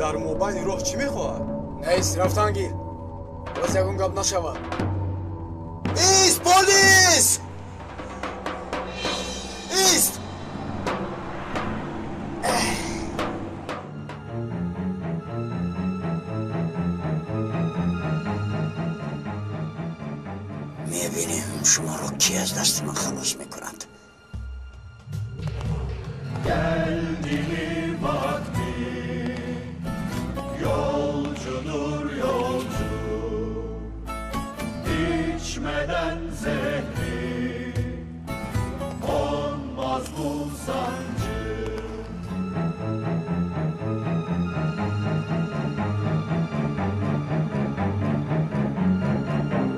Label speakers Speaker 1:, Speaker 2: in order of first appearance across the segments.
Speaker 1: Дар мобайни роҳ чӣ мехоҳад?
Speaker 2: Нест, рафтан гир. Боз ягон гап нашавад.
Speaker 1: Ист, полис! Ист!
Speaker 3: Мебинем шуморо ки аз дасти ман халос мекунад.
Speaker 4: Geldi mi vakti, yolcudur yolcu, içmeden zehri, olmaz bu sancı.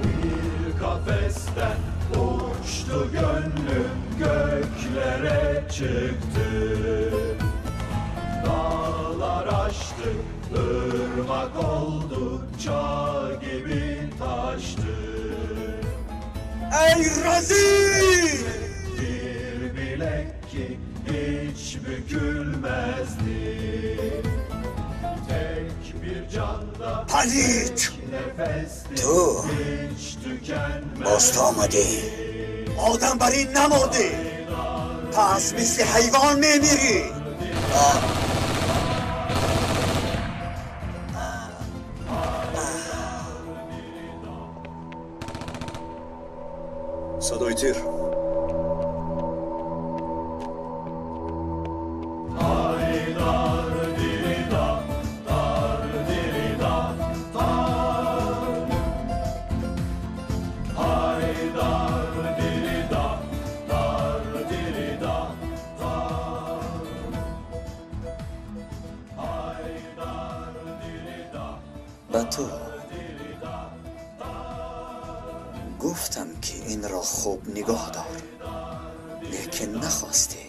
Speaker 4: Bir kafesten uçtu gönlüm, göklere çıktı. Dağlar aştı, ırmak oldu, çağ gibi taştı.
Speaker 1: Ey rezil!
Speaker 4: Bir bilek ki hiç bükülmezdi. Tek bir canda
Speaker 3: Palit!
Speaker 4: tek nefesti,
Speaker 3: Tu
Speaker 4: hiç tükenmezdi.
Speaker 3: Боз ту омадӣ.
Speaker 1: Одам бар ин намурдӣ, пас мисли ҳайвон мемирӣ.
Speaker 5: Садои тир.
Speaker 4: Haydar dirida, dar dirida, tar. Haydar dirida, dar dirida, tar. Haydar dirida,
Speaker 3: Ба ту гуфтам, ки инро хуб нигоҳ дор, лекин нахостӣ.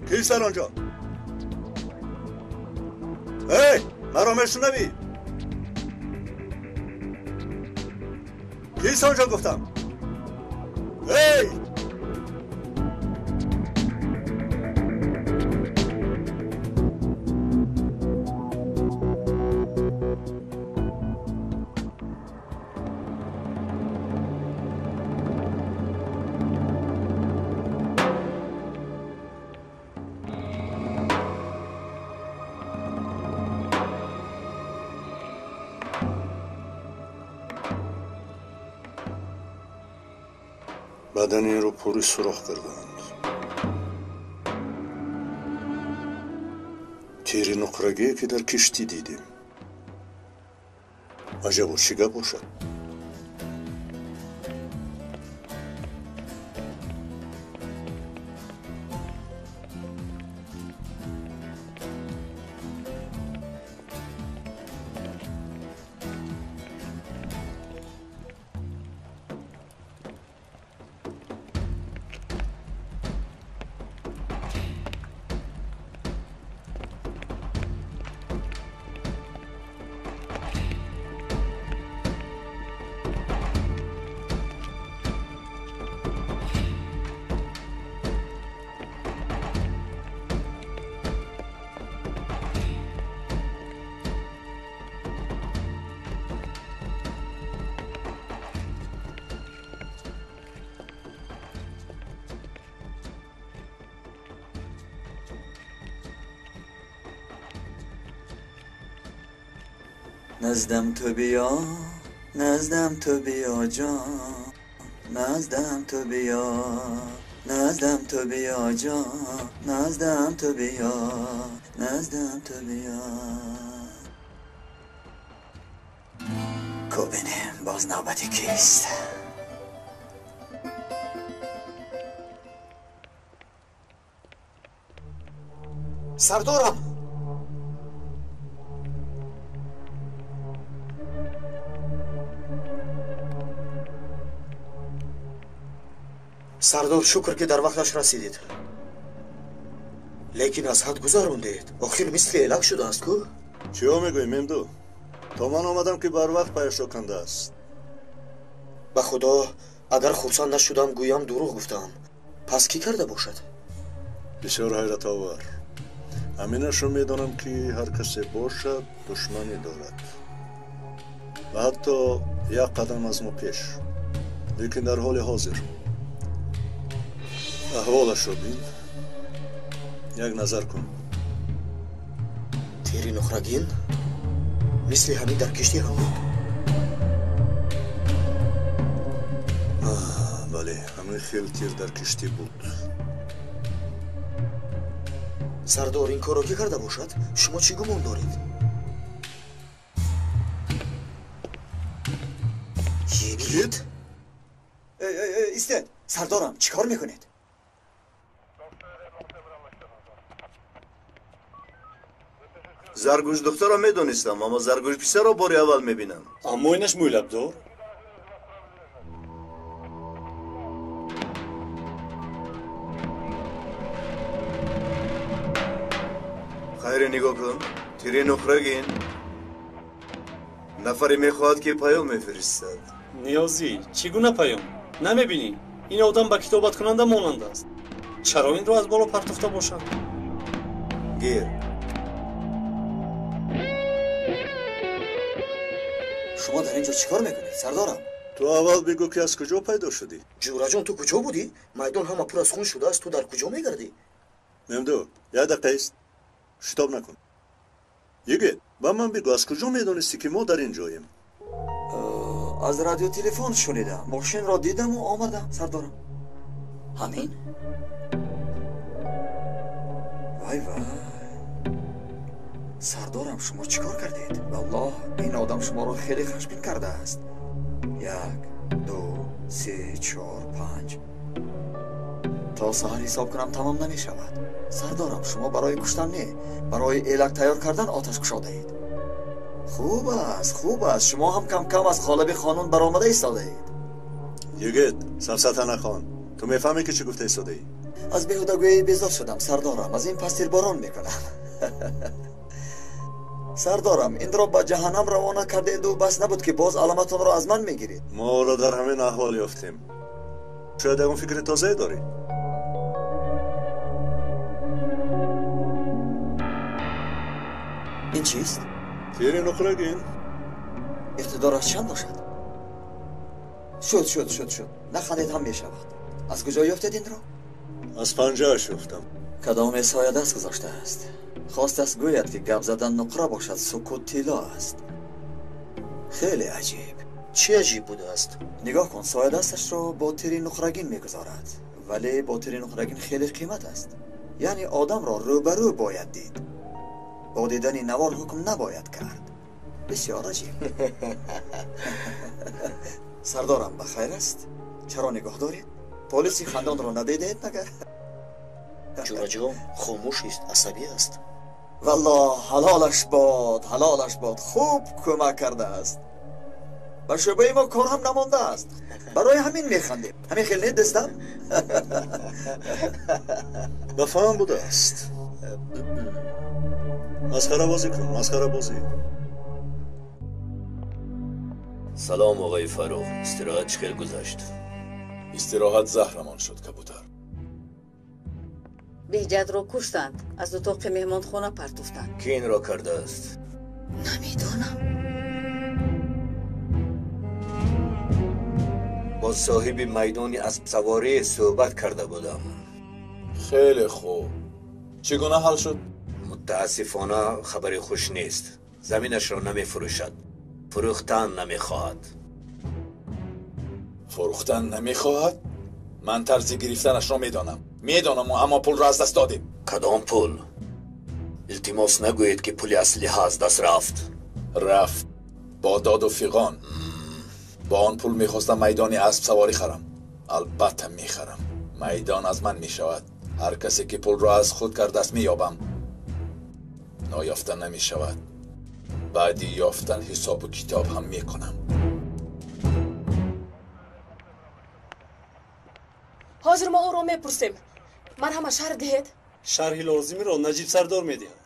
Speaker 5: Кист дар онҷо? Эй, маро мешунавӣ? Кист онҷо гуфтам? Эй! Бадани инро пурӣ сурох карданд. Тири нуқрагие, ки дар киштӣ дидем. Аҷабо чӣ гап бошад?
Speaker 1: Наздам ту биё, наздам ту биё ҷон, наздам ту биё, наздам ту биё ҷон, наздам ту биё, наздам ту биё. Ко бинем боз навбати кист.
Speaker 2: Сардорам! Сардор, шукр ки дар вақташ расидед. Лекин аз ҳад гузарондед. Охир мисли элак шудааст ку?
Speaker 5: Чиё мегӯӣ, Мемду? То ман омадам ки барвақт паяшро кандааст.
Speaker 2: Ба худо, агар хурсанд нашудам, гӯям дурӯғ гуфтаам. Пас кӣ карда бошад?
Speaker 5: Бисёр ҳайратовар. Ҳаминашро медонам ки ҳар касе бошад, душманӣ дорад. Ва ҳатто як қадам аз мо пеш. Лекин дар ҳоли ҳозир аҳволашро бин, як назар кун.
Speaker 2: Тири нуқрагин мисли ҳамин дар киштӣ ҳам буд.
Speaker 5: Бале, ҳамин хел тир дар киштӣ буд.
Speaker 2: Сардор, ин корро кӣ карда бошад? Шумо чӣ гумон доред? Йигит? Истед, сардорам, чӣ кор мекунед?
Speaker 6: Заргӯшдухтарро медонистам, аммо заргӯшписарро бори аввал мебинам.
Speaker 7: Аммо инаш мӯйлабдор?
Speaker 6: Хайре, нигоҳ кун, тири нуқрагин. Нафаре мехоҳад ки паём мефиристад.
Speaker 7: Ниёзӣ, чӣ гуна паём? Намебинӣ? Ин одам ба китобаткунанда монанд аст. Чаро инро аз боло партофта бошад?
Speaker 6: Гир.
Speaker 1: Шумо дар ин ҷо чӣ кор мекунед, сардорам?
Speaker 5: Ту аввал бигӯ ки аз куҷо пайдо шудӣ?
Speaker 2: Ҷӯраҷон, ту куҷо будӣ? Майдон ҳама пур аз хун шудааст, ту дар куҷо мегардӣ?
Speaker 5: Мемду, як дақиқа ист. Шитоб накун. Йигит, ба ман бигӯ, аз куҷо медонистӣ ки мо дар ин ҷоем?
Speaker 1: Аз радиотелефон шунидам. Мошинро дидаму омадам, сардорам. Ҳамин? Вай вай. Сардорам, шумо чӣ кор кардед? Валлоҳ, ин одам шуморо хеле хашмин кардааст. 1, 2, 3, 4, 5. То саҳар ҳисоб кунам тамом намешавад. Сардорам, шумо барои куштан не, барои элак тайёр кардан оташ кушодаед. Хуб аст, хуб аст. Шумо ҳам кам-кам аз қолаби қонун баромада истодаед.
Speaker 5: Йигит, сафсата нахон. Ту мефаҳмӣ ки чӣ гуфта истодаӣ?
Speaker 1: Аз беҳудагӯӣ безор шудам, сардорам. Аз ин пас тирборон мекунам. Сардорам, инро ба ҷаҳаннам равона кардеду бас набуд ки боз аламатонро аз ман мегиред.
Speaker 5: Мо ҳоло дар ҳамин аҳвол ёфтем. Шояд ягон фикри тозае дорӣ?
Speaker 1: Ин чист?
Speaker 5: Тири нуқрагин.
Speaker 1: Иқтидораш чанд бошад? Шуд, шуд, шуд, шуд. Нахандед ҳам мешавад. Аз куҷо ёфтед инро?
Speaker 5: Аз панҷааш ёфтам.
Speaker 1: Кадоме соя даст гузоштааст. Хостааст гӯяд ки гап задан нуқра бошад, сукут тилло аст. Хеле аҷиб.
Speaker 2: Чӣ аҷиб будааст?
Speaker 1: Нигоҳ кун, соя дасташро бо тири нуқрагин мегузорад, вале бо тири нуқрагин хеле қимат аст. Яъне одамро рӯбарӯ бояд дид. Бо дидани навор ҳукм набояд кард. Бисёр аҷиб. Сардорам, ба хайр аст? Чаро нигоҳ доред? Полиси хандонро надидаед магар?
Speaker 2: Ҷӯраҷон хомӯш ист, асабӣ аст.
Speaker 1: Валлоҳ, ҳалолаш бод, ҳалолаш бод. Хуб кӯмак кардааст. Ба шӯъбаи мо кор ҳам намондааст. Барои ҳамин механдем. Ҳамин хел не, дӯстам?
Speaker 5: Ба фаҳм будааст. Масхарабозӣ кун, масхарабозӣ.
Speaker 8: Салом, оғои Фаррух. Истироҳат чӣ хел гузашт?
Speaker 9: Истироҳат заҳрамон шуд, кабутар.
Speaker 10: Беҳҷатро куштанд, аз утоқи меҳмонхона партофтанд.
Speaker 8: Кӣ инро кардааст?
Speaker 10: Намедонам.
Speaker 8: Бо соҳиби майдони аспсаворӣ суҳбат карда будам.
Speaker 9: Хеле хуб. Чӣ гуна ҳал шуд?
Speaker 8: Мутаассифона, хабари хуш нест. Заминашро намефурӯшад. Фурӯхтан намехоҳад.
Speaker 9: Фурӯхтан намехоҳад? Ман тарзи гирифтанашро медонам. Медонам, аммо пулро аз даст додем.
Speaker 8: Кадом пул? Илтимос, нагӯед, ки пули аслиҳа аз даст рафт.
Speaker 9: Рафт. Бо доду фиғон. Бо он пул мехостам майдони аспсаворӣ харам. Албатта мехарам. Майдон аз ман мешавад. Ҳар касе ки пулро аз худ кардааст меёбам. Ноёфта намешавад. Баъди ёфтан ҳисобу китоб ҳам мекунам.
Speaker 11: Ҳозир мо ӯро мепурсем. Марҳама, шарҳ диҳед.
Speaker 7: Шарҳи лозимиро Наҷиб сардор медиҳад.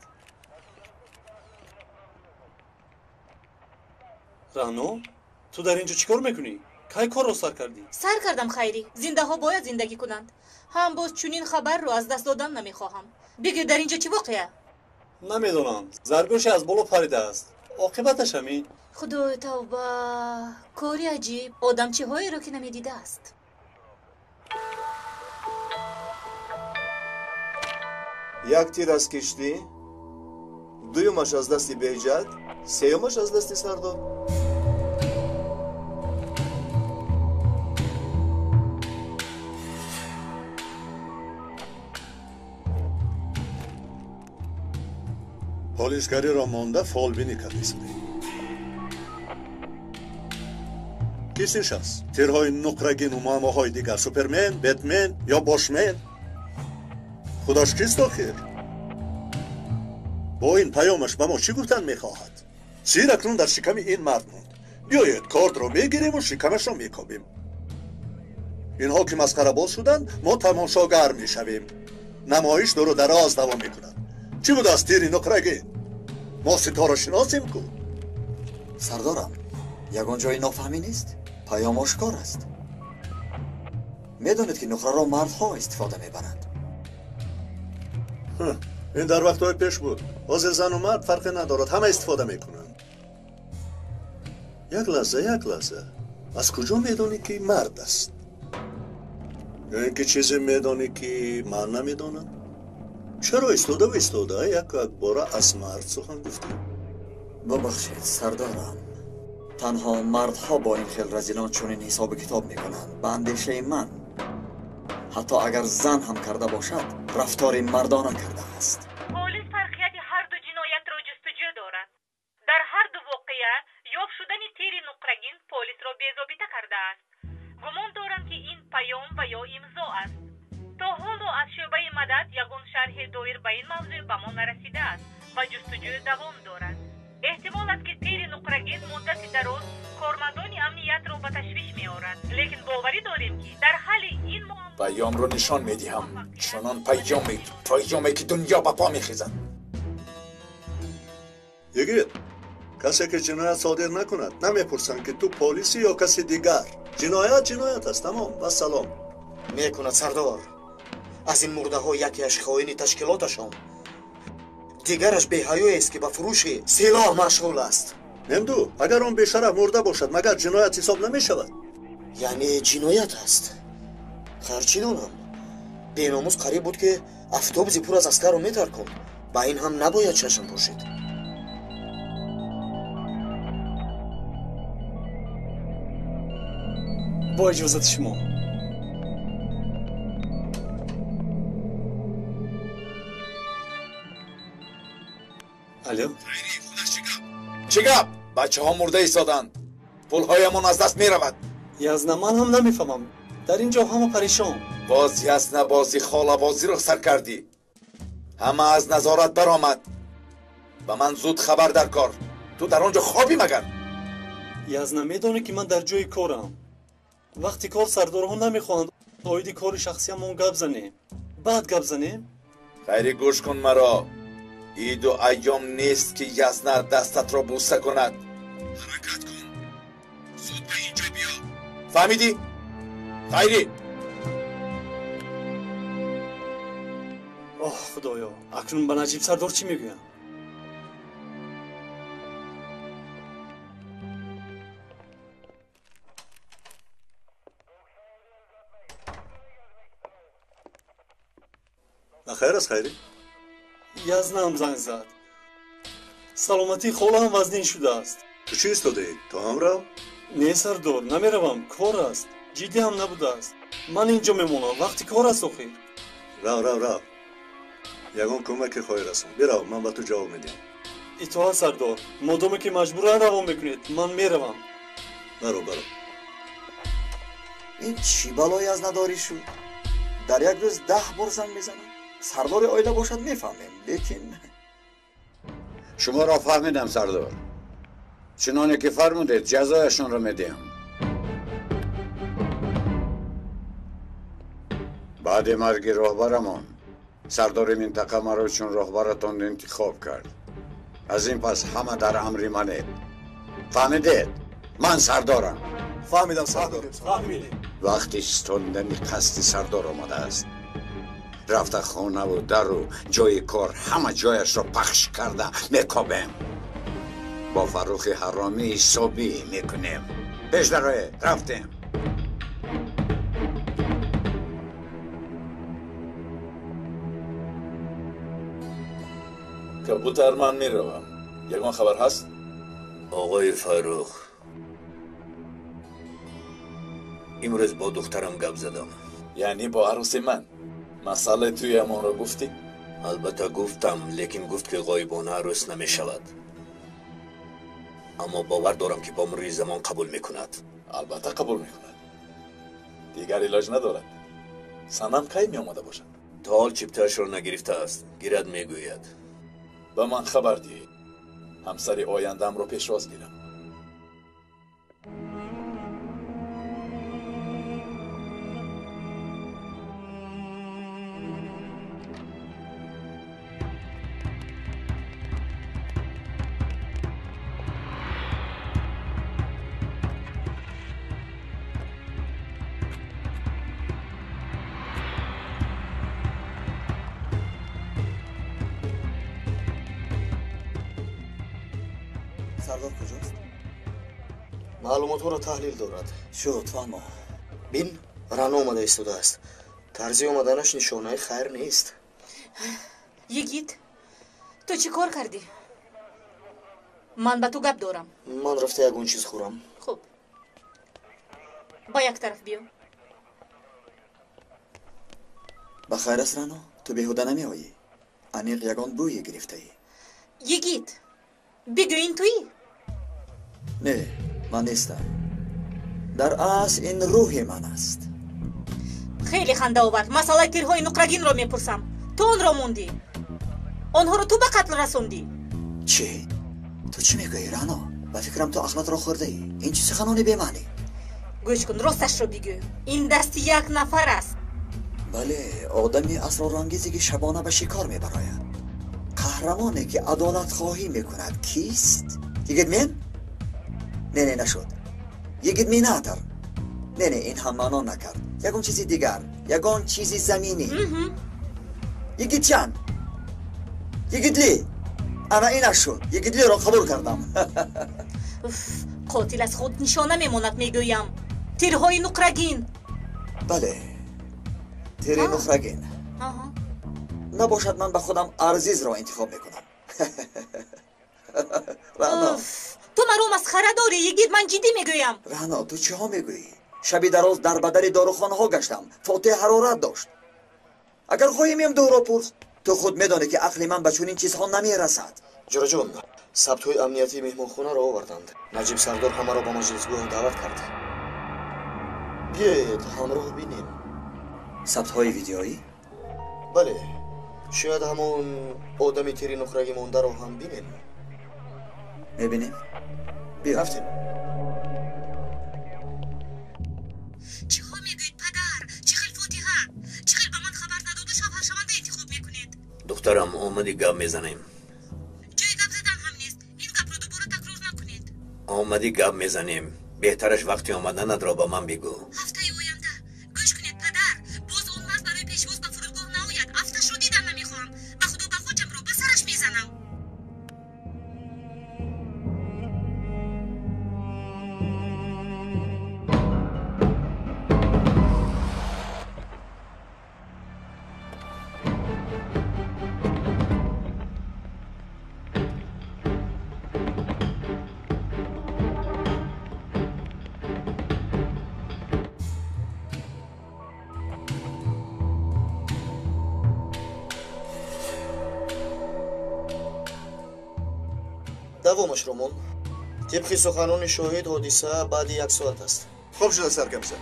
Speaker 7: Раъно, ту дар ин ҷо чӣ кор мекунӣ? Кай корро сар кардӣ?
Speaker 12: Сар кардам, Хайрӣ. Зиндаҳо бояд зиндагӣ кунанд. Ҳам боз чунин хабарро аз даст додан намехоҳам. Бигӯ, дар ин ҷо чӣ воқеа?
Speaker 7: Намедонам. Заргӯше аз боло паридааст. Оқибаташ ҳамин.
Speaker 12: Худои тавба, кори аҷиб. Одам чиҳоеро ки намедидааст.
Speaker 6: Як тир аз киштӣ, дуюмаш аз дасти Беҳҷат, сеюмаш аз дасти сардор.
Speaker 5: Полисгариро монда фолбинӣ кардистем. Кист ин шахс? Тирҳои нуқрагину муаммоҳои дигар. Супермен, Бетмен ё Бошмен? Худош кист охир? Бо ин паёмаш ба мо чӣ гуфтан мехоҳад? Сир акнун дар шиками ин мард монд. Биёед кортро мегирему шикамашро мекобем. Инҳо ки масхарабоз шуданд, мо тамошогар мешавем. Намоиш дуру дароз давом мекунад. Чӣ будааст тири нуқрагин? Мо ситорашиносем ку.
Speaker 1: Сардорам, ягон ҷои нофаҳмӣ нест? Паём ошкор аст. Медонед, ки нуқраро мардҳо истифода мебаранд.
Speaker 5: Ин дар вақтҳои пеш буд. Ҳозир зану мард фарқе надорад, ҳама истифода мекунанд. Як лаҳза, як лаҳза. Аз куҷо медонӣ, ки мард аст? Ё ин ки чизе медонӣ, ки ман намедонам? Чаро истодаву истода яку якбора аз мард сухан гуфтӣ?
Speaker 1: Бубахшед, сардорам. Танҳо мардҳо бо ин хел разилон чунин ҳисобу китоб мекунанд. Ба андешаи ман, ҳатто агар зан ҳам карда бошад, рафтори мардона кардааст.
Speaker 13: Полис фарқияти ҳар ду ҷиноятро ҷустуҷӯ дорад. Дар ҳар ду воқеа ёфт шудани тири нуқрагин полисро безобита кардааст. Гумон дорам, ки ин паём ва ё имзо аст. То ҳоло аз шӯъбаи мадад ягон шарҳи доир ба ин мавзӯъ ба мо нарасидааст ва ҷустуҷӯ давом дорад. Эҳтимол аст, ки тири нуқрагин муддати дароз кормандони амниятро ба ташвиш меорад, лекин боварӣ дорем, ки дар ҳалли ин муаммо
Speaker 9: Паёмро нишон медиҳам. Чунон паёме, паёме ки дунё ба по мехезад.
Speaker 5: Йигит, касе ки ҷиноят содир накунад, намепурсанд, ки ту полисӣ ё каси дигар. Ҷиноят ҷиноят аст, тамом, вассалом.
Speaker 2: Мекунад, сардор. Аз ин мурдаҳо якеаш хоини ташкилоташон, дигараш беҳаёест, ки ба фурӯши силоҳ машғул аст.
Speaker 5: Мемду, агар он бешараф мурда бошад, магар ҷиноят ҳисоб намешавад?
Speaker 2: Яъне ҷиноят аст. Хайр, чӣ донам? Беномус қариб буд, ки автобуси пур аз аскарро метарконд. Ба ин ҳам набояд чашм пӯшид.
Speaker 7: Бо иҷозати шумо. Алло.
Speaker 9: Чӣ гап? Бачаҳо мурда истоданд. Пулҳоямон аз даст меравад.
Speaker 7: Язна, ман ҳам намефаҳмам. Дар ин ҷо ҳама парешон.
Speaker 9: Боз язна бози холабозиро сар кардӣ. Ҳама аз назорат баромад. Ба ман зуд хабар дар кор. Ту дар он ҷо хобӣ магар?
Speaker 7: Язна, медонӣ, ки ман дар ҷои корам. Вақти кор сардорҳо намехоҳанд оиди кори шахсиямон гап занем. Баъд гап занем?
Speaker 9: Хайри, гӯш кун маро. Иду айём нест, ки язна дастатро бӯса кунад. Ҳаракат кун, зуд ба ин ҷо биё. Фаҳмидӣ, Хайрӣ?
Speaker 7: Оҳ, худоё, акнун ба Наҷиб сардор чӣ мегӯям?
Speaker 5: Хайр аст, Хайрӣ?
Speaker 7: Язнаам занг зад. Саломатии холаам вазнин шудааст.
Speaker 5: Ту чӣ истодаӣ? Ту ҳам рав?
Speaker 7: Не, сардор, намеравам, кор аст. Ҷиддӣ ҳам набудааст. Ман инҷо мемонам, вақти кор аст охир.
Speaker 5: Рав, рав, рав. Ягон кӯмаке хоҳӣ расон. Бирав, ман ба ту ҷавоб медиҳам.
Speaker 7: Итоат, сардор. Модоме ки маҷбуран равон мекунед, ман меравам.
Speaker 5: Баро, баро.
Speaker 1: Ин чӣ балое аз надорӣ шуд? Дар як рӯз 10 бор занг мезанам. Сардори оила бошад мефаҳмем, лекин
Speaker 14: шуморо фаҳмидам, сардор. Чуноне ки фармудед, ҷазояшонро медиҳам. Баъди марги роҳбарамон сардори минтақа маро чун роҳбаратон интихоб кард. Аз ин пас ҳама дар амри манед. Фаҳмидед? Ман сардорам.
Speaker 6: Фаҳмидам, сардор.
Speaker 7: Фаҳмидем.
Speaker 14: Вақти истондани қасди сардор омадааст. Рафта хонаву дару ҷои кор ҳама ҷояшро пахш карда мекобем. Бо Фаррухи ҳаромӣ ҳисобӣ мекунем. Пеш дарое, рафтем.
Speaker 9: Кабутар, ман меравам. Ягон хабар ҳаст?
Speaker 8: Оғои Фаррух, имрӯз бо духтарам гап задам.
Speaker 9: Яъне бо арӯси ман? Масъалаи туямонро гуфтӣ?
Speaker 8: Албатта гуфтам, лекин гуфт ки ғоибона арӯс намешавад. Аммо бовар дорам ки бо мурури замон қабул мекунад.
Speaker 9: Албатта қабул мекунад. Дигар илоҷ надорад. Санам кай меомада бошад?
Speaker 8: То ҳол чиптаашро нагирифтааст. Гирад мегӯяд.
Speaker 9: Ба ман хабар диҳед. Ҳамсари ояндаамро пешвоз гирам.
Speaker 1: Сардор куҷост?
Speaker 2: Маълумотҳоро таҳлил дорад.
Speaker 1: Шуд, фаҳмо.
Speaker 2: Бин, Рано омада истодааст. Тарзи омаданаш нишонаи хайр нест.
Speaker 12: Йигит, ту чӣ кор кардӣ? Ман ба ту гап дорам.
Speaker 2: Ман рафта ягон чиз хӯрам.
Speaker 12: Хуб, ба як тараф биё.
Speaker 1: Ба хайр аст, Рано? Ту беҳуда намеоӣ. Аниқ ягон бӯе гирифтаӣ.
Speaker 12: Йигит, бигӯ, ин туӣ?
Speaker 1: Не, ман нестам. Дар асл ин рӯҳи ман аст.
Speaker 12: Хеле хандаовар. Масъалаи тирҳои нуқрагинро мепурсам. Ту онро мондӣ. Онҳоро ту ба қатл расондӣ.
Speaker 1: Чӣ? Ту чӣ мегӯӣ, Рано? Ба фикрам ту ақлатро хӯрдаӣ. Ин чӣ суханони бемаънӣ?
Speaker 12: Гӯш кун, росташро бигӯ. Ин дасти як нафар аст.
Speaker 1: Бале, одами асрорангезе ки шабона ба шикор мебарояд. Қаҳрамоне ки адолатхоҳӣ мекунад кист? Йигитмен? Не, не, нашуд. Йигитминатор. Не, не, ин ҳам маъно накард. Ягон чизи дигар, ягон чизи заминӣ. Йигитчан. Йигитли. Ана инаш шуд. Йигитлиро қабул кардам.
Speaker 12: Қотил аз худ нишона мемонад, мегӯям. Тирҳои нуқрагин.
Speaker 1: Бале, тири нуқрагин. Набошад, ман ба худам Арзизро интихоб мекунам. Рано,
Speaker 12: ту маро масхара дорӣ, йигит, ман ҷиддӣ мегӯям.
Speaker 1: Рано, ту чиҳо мегӯӣ? Шаби дароз дар бадари дорухонаҳо гаштам. Фотиҳ ҳарорат дошт. Агар хоҳӣ мем дуро пурс. Ту худ медонӣ ки ақли ман ба чунин чизҳо намерасад.
Speaker 2: Ҷураҷон, сабтҳои амниятии меҳмонхонаро оварданд. Наҷиб сардор ҳамаро ба маҷлисгоҳ даъват кард. Биёед ҳамроҳ бинем.
Speaker 1: Сабтҳои видеоӣ?
Speaker 2: Бале, шояд ҳамон одами тири нуқрагӣ мондаро ҳам бинем.
Speaker 1: Мебинем. Биё.
Speaker 2: Рафтем.
Speaker 12: Чиҳо мегӯед, падар? Чӣ хел фотиҳа? Чӣ хел ба ман хабар надоду шавҳаршаванда интихоб мекунед?
Speaker 8: Духтарам, омади гап мезанем.
Speaker 12: Ҷои гап задан ҳам нест. Ин гапро дубора такрор накунед.
Speaker 8: Омади гап мезанем. Беҳтараш вақти омаданатро ба ман бигӯ.
Speaker 12: Ҳафтаи оянда. Гӯш кунед, падар. Боз он мард барои пешвоз ба фурудгоҳ наояд. Афташро дидан намехоҳам. Ба худо ба хоҷамро ба сараш мезанам.
Speaker 2: Давомашро мон. Тибқи суханони шоҳид, ҳодиса баъди як соат аст.
Speaker 6: Хуб шуда, саркамсар.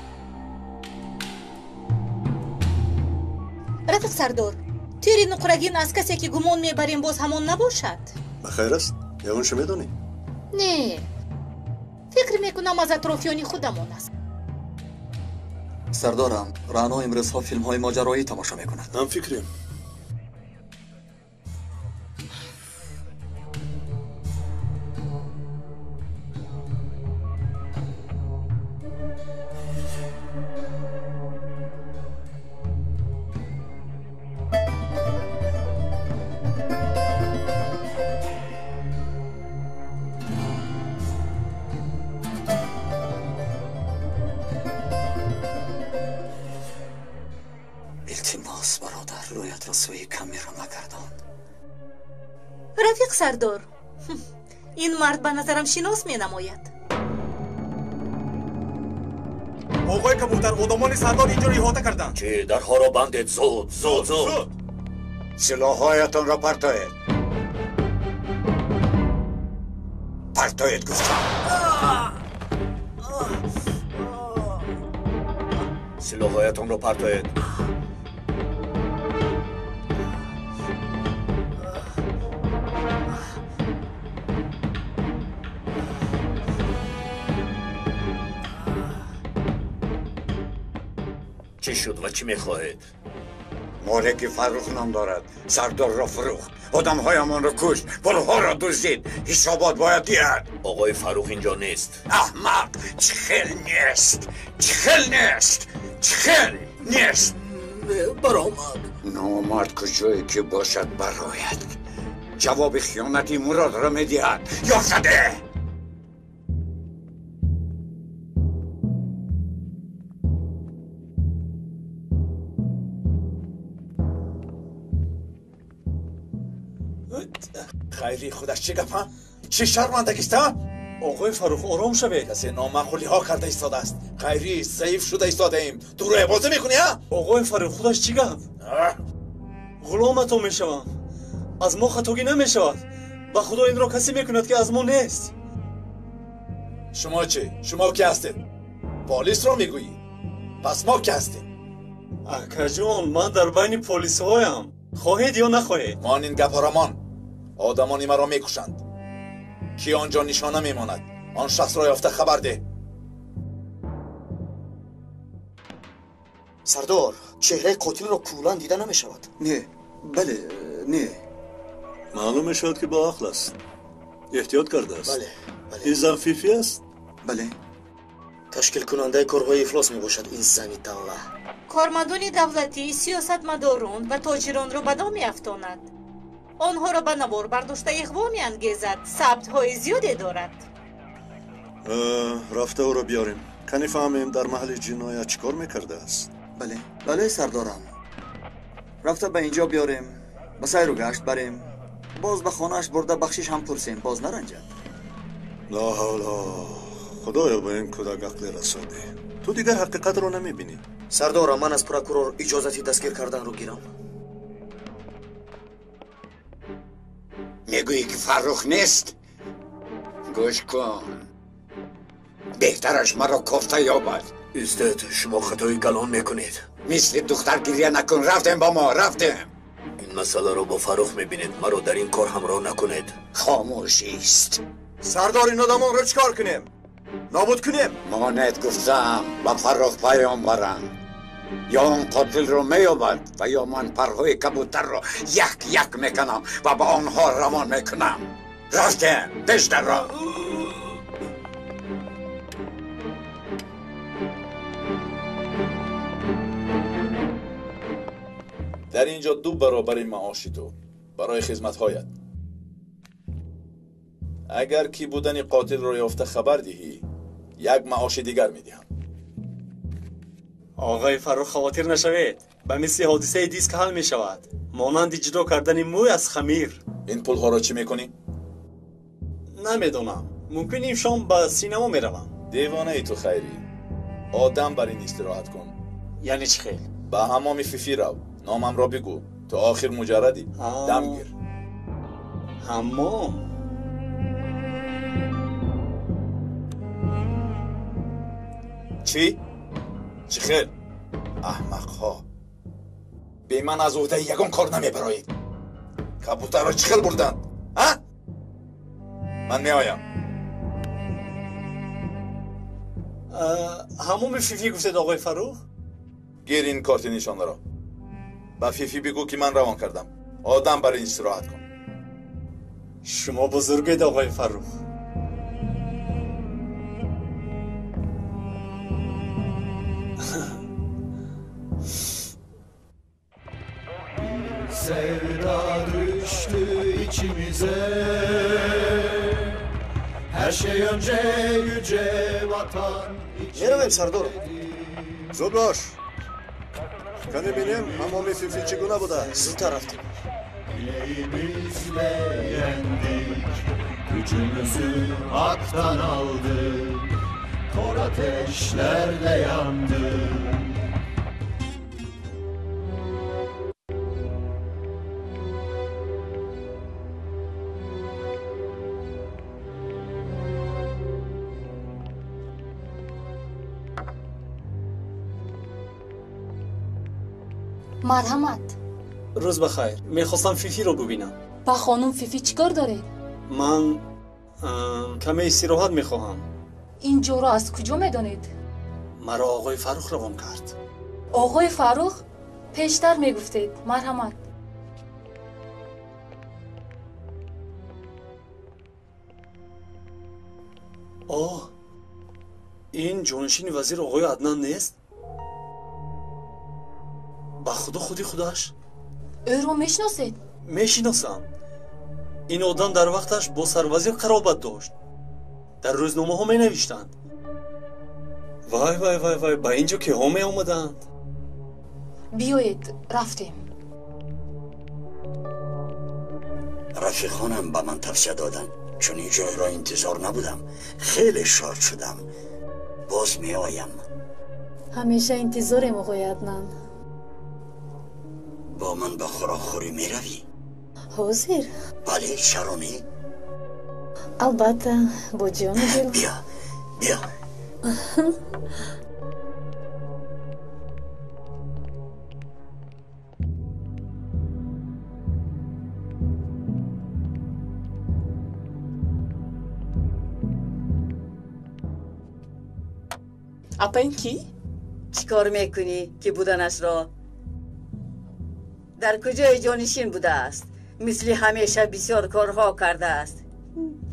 Speaker 12: Рафиқ сардор, тири нуқрагин аз касе ки гумон мебарем боз ҳамон набошад?
Speaker 5: Ба хайр аст? Ягонша медонӣ?
Speaker 12: Не, фикр мекунам аз атрофиёни худамон аст.
Speaker 1: Сардорам, Раъно имрӯзҳо филмҳои моҷароӣ тамошо мекунад.
Speaker 5: Ҳамфикрем.
Speaker 12: Рафиқ сардор, ин мард ба назарам шинос менамояд.
Speaker 15: Оғои кабутар, одамони сардор инҷоро иҳота карданд.
Speaker 8: Чӣ? Дарҳоро бандед, зуд, зуд, зуд.
Speaker 14: Силоҳҳоятонро партоед. Партоед гуфтам.
Speaker 8: Силоҳҳоятонро партоед. Чӣ шуд ва чӣ мехоҳед?
Speaker 14: Море ки Фаррух ном дорад, сардорро фурӯхт, одамҳоямонро кушт, пулҳоро дуздид. Ҳисобот бояд диҳад.
Speaker 8: Оғои Фаррух инҷо нест.
Speaker 14: Аҳмақ, чӣ хел нест, чӣ хел нест, чӣ хел нест.
Speaker 8: Баромад.
Speaker 14: Номард куҷое ки бошад барояд. Ҷавоби хиёнати Муродро медиҳад. Ёфтаде!
Speaker 9: Хайри худаш чӣ гап, ҳа? Чӣ шармандагист, ҳа?
Speaker 7: Оғои Фаррух, ором шавед.
Speaker 9: Касе номаъқулиҳо карда истодааст. Хайри, заиф шуда истодаем. Ту рӯябозӣ мекунӣ, ҳа?
Speaker 7: Оғои Фаррух, худаш чӣ гап? Ғуломатон мешавам. Аз мо хатогӣ намешавад. Ба худо инро касе мекунад ки аз мо нест.
Speaker 9: Шумо чӣ? Шумо ки ҳастед? Полисро мегӯӣ? Пас мо ки ҳастем?
Speaker 7: Акаҷон, ман дар байни полисҳоям. Хоҳед ё нахоҳед?
Speaker 9: Мон ин гапҳоро мон. Одамони маро мекушанд. Ки он ҷо нишона мемонад? Он шахсро ёфта хабар деҳ.
Speaker 2: Сардор, чеҳраи қотилро куллан дида намешавад.
Speaker 1: Не, бале, не.
Speaker 5: Маълум мешавад ки бо ақл аст. Эҳтиёт кардааст.
Speaker 2: Бале, бале.
Speaker 5: Ин зан Фифи аст?
Speaker 1: Бале.
Speaker 2: Ташкилкунандаи корҳои ифлос мебошад ин зани далла.
Speaker 12: Кормандони давлатӣ, сиёсатмадорон ва тоҷиронро ба дом меафтонад. Онҳоро ба навор бардошта иғво меангезад. Сабтҳои зиёде дорад.
Speaker 5: Рафта ӯро биёрем. Кани фаҳмем дар маҳалли ҷиноят чӣ кор мекардааст.
Speaker 1: Бале, бале, сардорам. Рафта ба инҷо биёрем, ба сайру гашт барем, боз ба хонааш бурда бахшиш ҳам пурсем, боз наранҷад.
Speaker 5: Ла ҳавла, худоё, ба ин кӯдак ақле расодӣ. Ту дигар ҳақиқатро намебинӣ.
Speaker 2: Сардорам, ман аз прокурор иҷозати дастгир карданро гирам.
Speaker 14: Мегӯӣ ки Фаррух нест? Гӯш кун, беҳтараш маро кофта ёбад.
Speaker 8: Истед, шумо хатои калон мекунед.
Speaker 14: Мисли духтар гиря накун. Рафтем ба мо, рафтем.
Speaker 8: Ин масъаларо бо Фаррух мебинед. Маро дар ин кор ҳамроҳ накунед.
Speaker 14: Хомӯшист.
Speaker 6: Сардор, ин одамонро чӣ кор кунем? Нобуд кунем?
Speaker 14: Монед гуфтам, ба Фаррух паём барам. Ё он қотилро меёбад ва ё ман парҳои кабутарро як як мекунам ва ба онҳо равон мекунам. Рафтем, пеш дарро.
Speaker 9: Дар ин ҷо 2 баробари маоши ту барои хизматҳоят. Агар ки будани қотилро ёфта хабар диҳӣ, як маоши дигар медиҳам.
Speaker 7: Оғои Фаррух, хавотир нашавед. Ба мисли ҳодисаи диск ҳал мешавад, монанди ҷудо кардани мӯй аз хамир.
Speaker 9: Ин пулҳоро чӣ мекунӣ?
Speaker 7: Намедонам. Мумкин ин шом ба синамо меравам.
Speaker 9: Девонаи ту, Хайрӣ. Одам бар ин истироҳат кун.
Speaker 7: Яъне чӣ хел?
Speaker 9: Ба ҳамоми Фифи рав. Номамро бигӯ. То охир муҷаррадӣ. Дам гир.
Speaker 7: Ҳамом?
Speaker 9: Чӣ? Чӣ хел? Аҳмақҳо. Бе ман аз уҳдаи ягон кор намебароед. Кабутарро чӣ хел бурданд? А? Ман меоям.
Speaker 7: Ҳамоми Фифи гуфтед, оғои Фаррух?
Speaker 9: Гир ин корти нишонаро. Ба Фифи бигӯ, ки ман равон кардам. Одам бар ин истироҳат кун.
Speaker 7: Шумо бузургед, оғои Фаррух.
Speaker 4: Sevda düştü içimize. Her şey önce yüce vatan için.
Speaker 2: Меравем, сардорам.
Speaker 5: Зуд бош. Кане бинем, ҳамоми Фифи чӣ гуна будааст.
Speaker 2: Зудтар рафтем.
Speaker 4: Bileğimizle yendik, gücümüzü haktan aldık, kor ateşlerde yandık.
Speaker 11: Марҳамат.
Speaker 7: Рӯз ба хайр. Мехостам Фифиро бубинам.
Speaker 11: Ба хонум Фифи чӣ кор доред?
Speaker 7: Ман каме истироҳат мехоҳам.
Speaker 11: Ин ҷоро аз куҷо медонед?
Speaker 7: Маро оғои Фаррух равон кард.
Speaker 11: Оғои Фаррух? Пештар мегуфтед. Марҳамат.
Speaker 7: Оҳ, ин ҷонишини вазир оғои Аднан нест? Ба худо, худи худаш.
Speaker 11: Ӯро мешиносед?
Speaker 7: Мешиносам. Ин одам дар вақташ бо сарвазир қаробат дошт. Дар рӯзномаҳо менавиштанд. Вай, вай, вай, вай, ба ин ҷо киҳо меомаданд?
Speaker 11: Биёед, рафтем.
Speaker 3: Рафиқонам ба ман тавсия доданд. Чунин ҷойро интизор набудам. Хеле шод шудам. Боз меоям.
Speaker 10: Ҳамеша интизорем, оғои Аднан.
Speaker 3: Бо ман ба хӯрокхӯрӣ меравӣ?
Speaker 10: Ҳозир?
Speaker 3: Бале, чаро не?
Speaker 10: Албатта, бо ҷону дил.
Speaker 3: Биё, биё.
Speaker 16: Апа, ин кӣ?
Speaker 10: Чӣ кор мекунӣ, ки буданашро? Дар куҷои ҷонишин будааст? Мисли ҳамеша бисёр корҳо кардааст.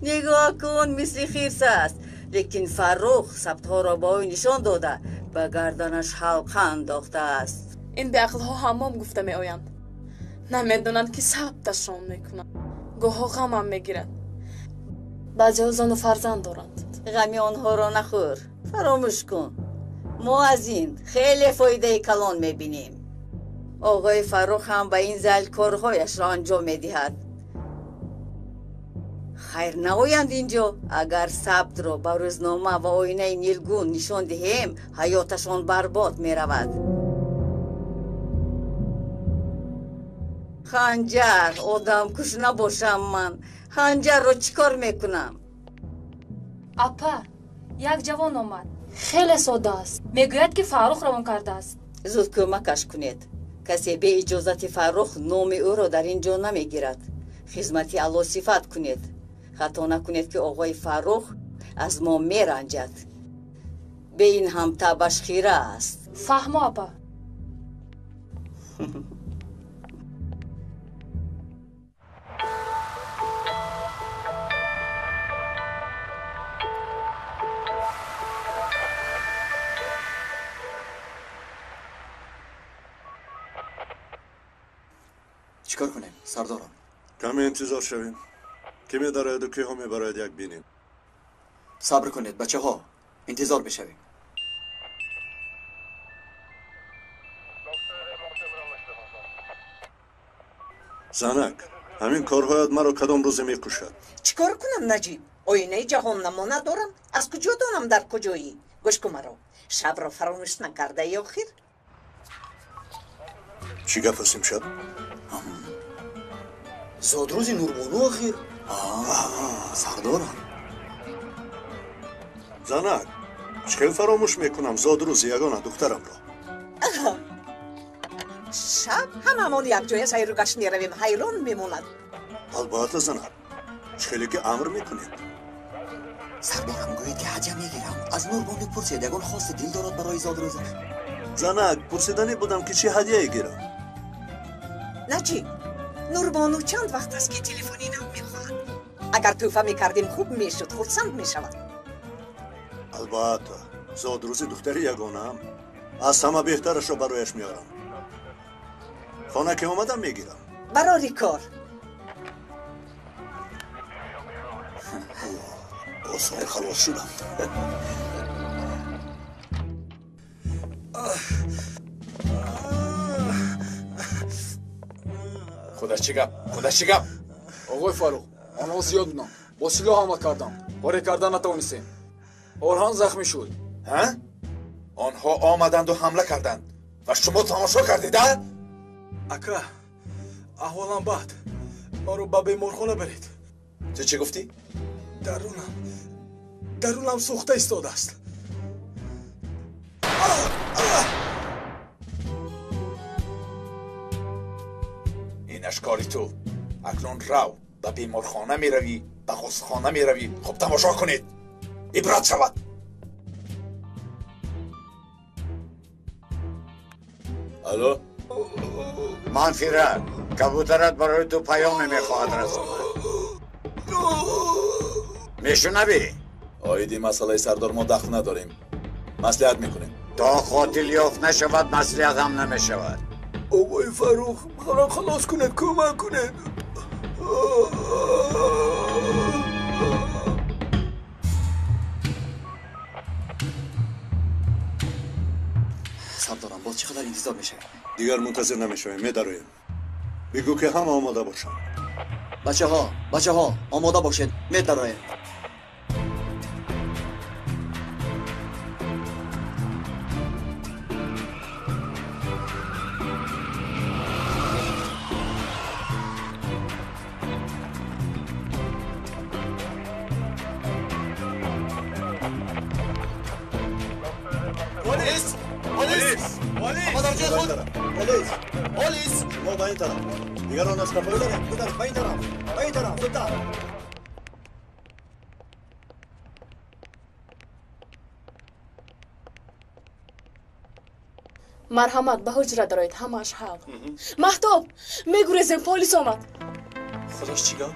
Speaker 10: Нигоҳ кун, мисли хирс аст. Лекин Фаррух сабтҳоро ба ӯ нишон дода, ба гарданаш ҳалқа андохтааст.
Speaker 16: Ин беақлҳо ҳаммом гуфта меоянд. Намедонанд, ки сабташон мекунанд. Гоҳҳо ғамам мегирад. Баъзеҳо зану фарзанд доранд.
Speaker 10: Ғами онҳоро нахӯр, фаромӯш кун. Мо аз ин хеле фоидаи калон мебинем. Оғои Фаррух ҳам ба ин зал корҳояшро анҷом медиҳад. Хайр наоянд инҷо. Агар сабтро ба рӯзнома ва оинаи нилгун нишон диҳем, ҳаёташон барбод меравад. Ханҷар, одамкуш набошам ман. Ханҷарро чӣ кор мекунам?
Speaker 11: Апа, як ҷавон омад. Хеле содда аст. Мегӯяд, ки Фаррух равон кардааст.
Speaker 10: Зуд кӯмакаш кунед. Касе бе иҷозати Фаррух номи ӯро дар ин ҷо намегирад. Хизмати аллосифат кунед. Хато накунед, ки оғои Фаррух аз мо меранҷад. Бе ин ҳам табаш хира аст.
Speaker 11: Фаҳмо, апа.
Speaker 1: Чӣ кор кунем, сардорам?
Speaker 5: Каме интизор шавем. Ки медарояду киҳо мебарояд, як бинем.
Speaker 1: Сабр кунед, бачаҳо, интизор мешавем.
Speaker 5: Занак, ҳамин корҳоят маро кадом рӯзе мекушад.
Speaker 17: Чӣ кор кунам, Наҷиб? Оинаи ҷаҳоннамо надорам. Аз куҷо донам дар куҷоӣ? Гӯш кун маро. Шабро фаромӯш накардаи охир?
Speaker 5: Чӣ гап аст имшаб?
Speaker 2: Зодрӯзи Нурбону охир.
Speaker 1: Сардорам.
Speaker 5: Занак, Чӣ хел фаромӯш мекунам зодрӯзи ягона духтарамро?
Speaker 17: Шаб ҳамамон якҷоя сайру гашт меравем, ҳайрон мемонад.
Speaker 5: Албатта, занак, чӣ хеле ки амр мекунед.
Speaker 1: Сардорам, гӯед ки ҳадя мегирам. Аз Нурбону пурсед, ягон хости дил дорад барои зодрӯзаш.
Speaker 5: Занак, пурсиданӣ будам ки чӣ ҳадяе гирам.
Speaker 17: Наҷиб, Нурбону чанд вақт аст ки телефони нав мехоҳад. Агар тӯҳфа мекардем, хуб мешуд, хурсанд мешавад.
Speaker 5: Албатта, зодрӯзи духтари ягонаам. Аз ҳама беҳтарашро барояш меорам. Хона ки омадам мегирам.
Speaker 17: Барори кор.
Speaker 5: Осон халос шудам.
Speaker 9: Худаш чӣ гап? Худаш чӣ гап?
Speaker 15: Оғои Фаррух, онҳо зиёд буданд. Бо силоҳ ҳамла кардам. Коре карда натавонистем. Орҳан захмӣ шуд.
Speaker 9: Ҳа? Онҳо омаданду ҳамла карданд ва шумо тамошо кардед, а?
Speaker 15: Ака, аҳволам бад. Маро ба беморхона баред.
Speaker 9: Ту чӣ гуфтӣ?
Speaker 15: Дарунам сӯхта истодааст.
Speaker 9: Инаш кори ту. Акнун рав, ба беморхона меравӣ, ба ғусхона меравӣ. Хуб тамошо кунед, ибрат шавад. Алло,
Speaker 14: Манфира, кабутарат барои ту паёме мехоҳад расонад. Мешунавӣ?
Speaker 9: Оиди масъалаи сардор мо дахл надорем. Маслиҳат мекунем.
Speaker 14: То қотил ёфт нашавад, маслиҳат ҳам намешавад.
Speaker 6: Оғои Фаррух, маро халос кунед, кӯмак кунед.
Speaker 1: Сардорам, боз чӣ қадар интизор мешавем?
Speaker 5: Дигар мунтазир намешавем, медароем. Бигӯ ки ҳама омода бошанд.
Speaker 1: Бачаҳо, бачаҳо, омода бошед, медароем.
Speaker 6: Полис! Полис! Ҳама дар ҷои худ!
Speaker 5: Полис!
Speaker 6: Полис!
Speaker 5: Шумо ба ин тараф, дигарон аз қафо.
Speaker 6: Ба ин тараф, ба ин тараф, зудтар!
Speaker 16: Марҳамат, ба ҳуҷра дароед, ҳамааш ҳал. Маҳтоб, мегурезем, полис омад.
Speaker 7: Худош чӣ гап?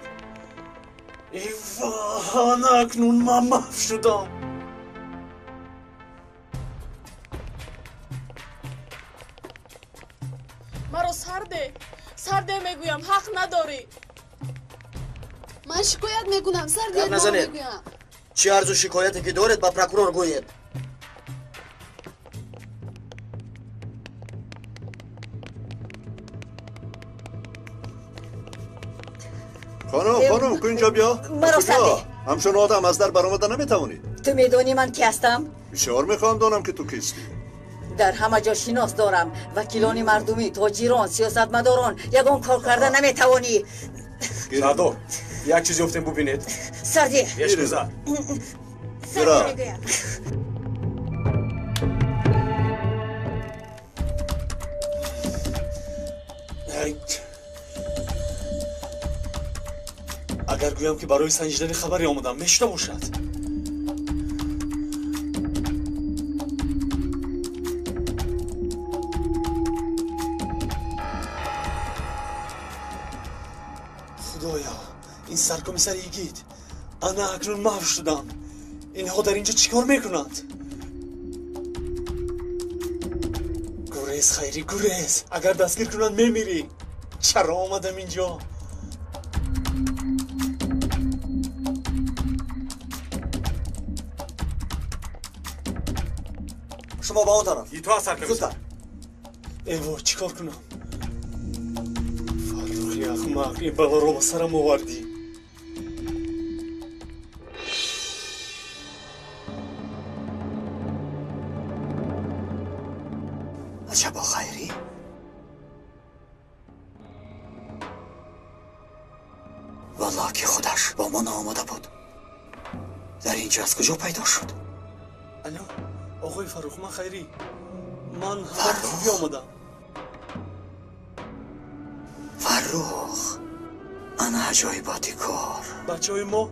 Speaker 7: Иван, акнун ман маҳв шудам.
Speaker 16: Маро сарде, сарде мегӯям, ҳақ надорӣ.
Speaker 18: Ман шикоят мекунам, сарде мегӯям.
Speaker 2: Чӣ арзу шикояте ки доред, ба прокурор гӯед.
Speaker 5: Хонум, хонум, ку инҷо биё.
Speaker 10: Маро сарде.
Speaker 5: Ҳамчун одам аз дар баромада наметавонӣ.
Speaker 10: Ту медонӣ ман ки ҳастам?
Speaker 5: Бисёр мехоҳам донам ки ту кистӣ.
Speaker 10: Дар ҳама ҷо шинос дорам. Вакилони мардумӣ, тоҷирон, сиёсатмадорон. Ягон кор карда наметавонӣ.
Speaker 15: Сардор, як чиз ёфтем, бубинед.
Speaker 10: Сарде.
Speaker 15: Ешкуза.
Speaker 10: Сарде мегӯям.
Speaker 7: Агар гӯям ки барои санҷидани хабаре омадам, мешуда бошад. Худоё, ин саркомиссар йигит. Ана акнун маҳв шудам. Инҳо дар инҷо чӣ кор мекунанд? Гурез, Хайрӣ, гурез. Агар дастгир кунанд, мемирӣ. Чаро омадам инҷо?
Speaker 6: Шумо ба он тараф.
Speaker 15: Ту аз саркомиссар.
Speaker 6: Зудтар.
Speaker 7: Эво, чӣ кор кунам? Фаррухи ахмақ, ин балоро ба сарам овардӣ.
Speaker 1: Аҷабо, Хайрӣ? Валлоҳ ки худаш бо мо наомада буд. Дар инҷо аз куҷо пайдо шуд?
Speaker 7: Алло? Оғои Фаррух, ман Хайрӣ. Ман ҳамроҳи Фифи омадам.
Speaker 1: Фаррух, ана аҷоиботи кор.
Speaker 7: Бачаҳои мо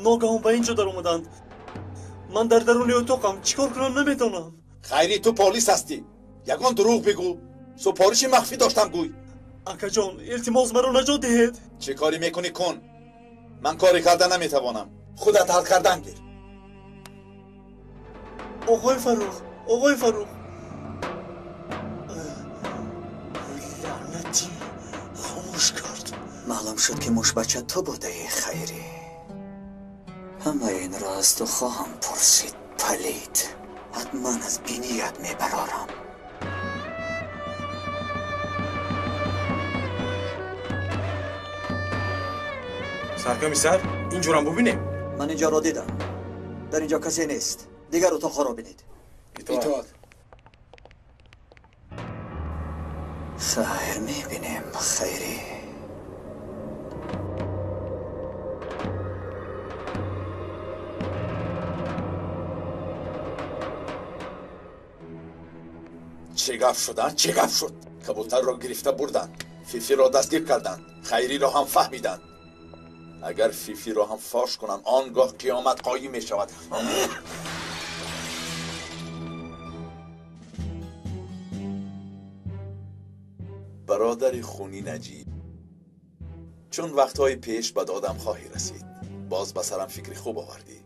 Speaker 7: ногаҳон ба ин ҷо даромаданд. Ман дар даруни утоқам, чӣ кор кунам намедонам.
Speaker 9: Хайрӣ, ту полис ҳастӣ. Ягон дурӯғ бигӯ. Супориши махфӣ доштам гӯй.
Speaker 7: Акаҷон, илтимос маро наҷот диҳед.
Speaker 9: Чӣ корӣ мекунӣ кун. Ман коре карда наметавонам. Худат ҳал кардан гир.
Speaker 7: Оғои Фаррух, оғои Фаррух. Лаънатӣ, хомӯш кард.
Speaker 1: Маълум шуд ки мушбача ту будаӣ, Хайрӣ. Ҳамаи инро аз ту хоҳам пурсид, палид. Ҳатман аз биният мебарорам.
Speaker 19: Саркомиссар, инҷорам бубинем.
Speaker 1: Ман инҷоро дидам. Дар инҷо касе нест. Дигар утоқҳоро бинед.
Speaker 15: Итоат.
Speaker 1: Хайр, мебинем, Хайрӣ.
Speaker 9: Чӣ гап шуданд? Чӣ гап шуд? Кабутарро гирифта бурданд, Фифиро дастгир карданд, Хайриро ҳам фаҳмиданд. Агар Фифиро ҳам фош кунанд, он гоҳ қиёмат қоим мешавад. Бародари хунӣ Наҷиб, чун вақтҳои пеш ба додам хоҳӣ расид, боз ба сарам фикри хуб овардӣ.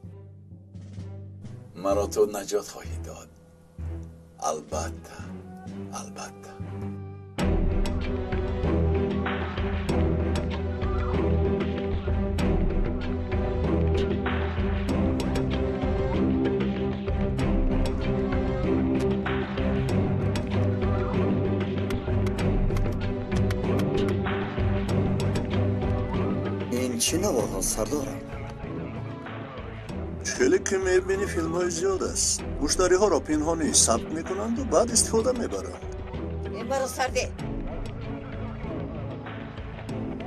Speaker 9: Маро ту наҷот хоҳӣ дод. Албатта, албатта.
Speaker 1: Ин чӣ наворҳо, сардорам?
Speaker 5: Хеле ки мебинӣ, филмҳои зиёд аст. Муштариҳоро пинҳонӣ сабт мекунанду баъд истифода мебаранд.
Speaker 10: Маро сарде.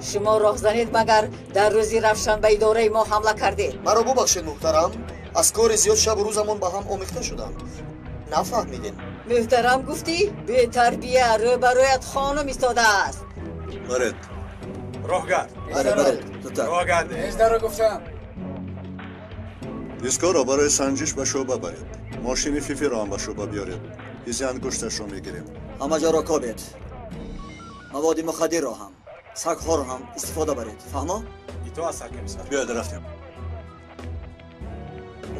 Speaker 10: Шумо роҳзанед, магар дар рӯзи равшан ба идораи мо ҳамла кардед?
Speaker 2: Маро бубахшед, муҳтарам. Аз кори зиёд шабу рӯзамон ба ҳам омехта шудам. Нафаҳмидем.
Speaker 10: Муҳтарам гуфтӣ? Бетарбия, рӯбарӯят хонум истодааст.
Speaker 5: Баред.
Speaker 19: Роҳгард.
Speaker 1: Баред, баред.
Speaker 19: Роҳгард.
Speaker 15: Ездаро гуфтам.
Speaker 5: Дискоро барои санҷиш ба шӯъба баред. Мошини Фифиро ҳам ба шӯъба биёред. Изи ангушташро мегирем.
Speaker 1: Ҳама ҷоро кобед. Маводи мухаддирро ҳам, сагҳоро ҳам истифода баред. Фаҳмо?
Speaker 19: Итоат, саркомиссар.
Speaker 5: Биёед, рафтем.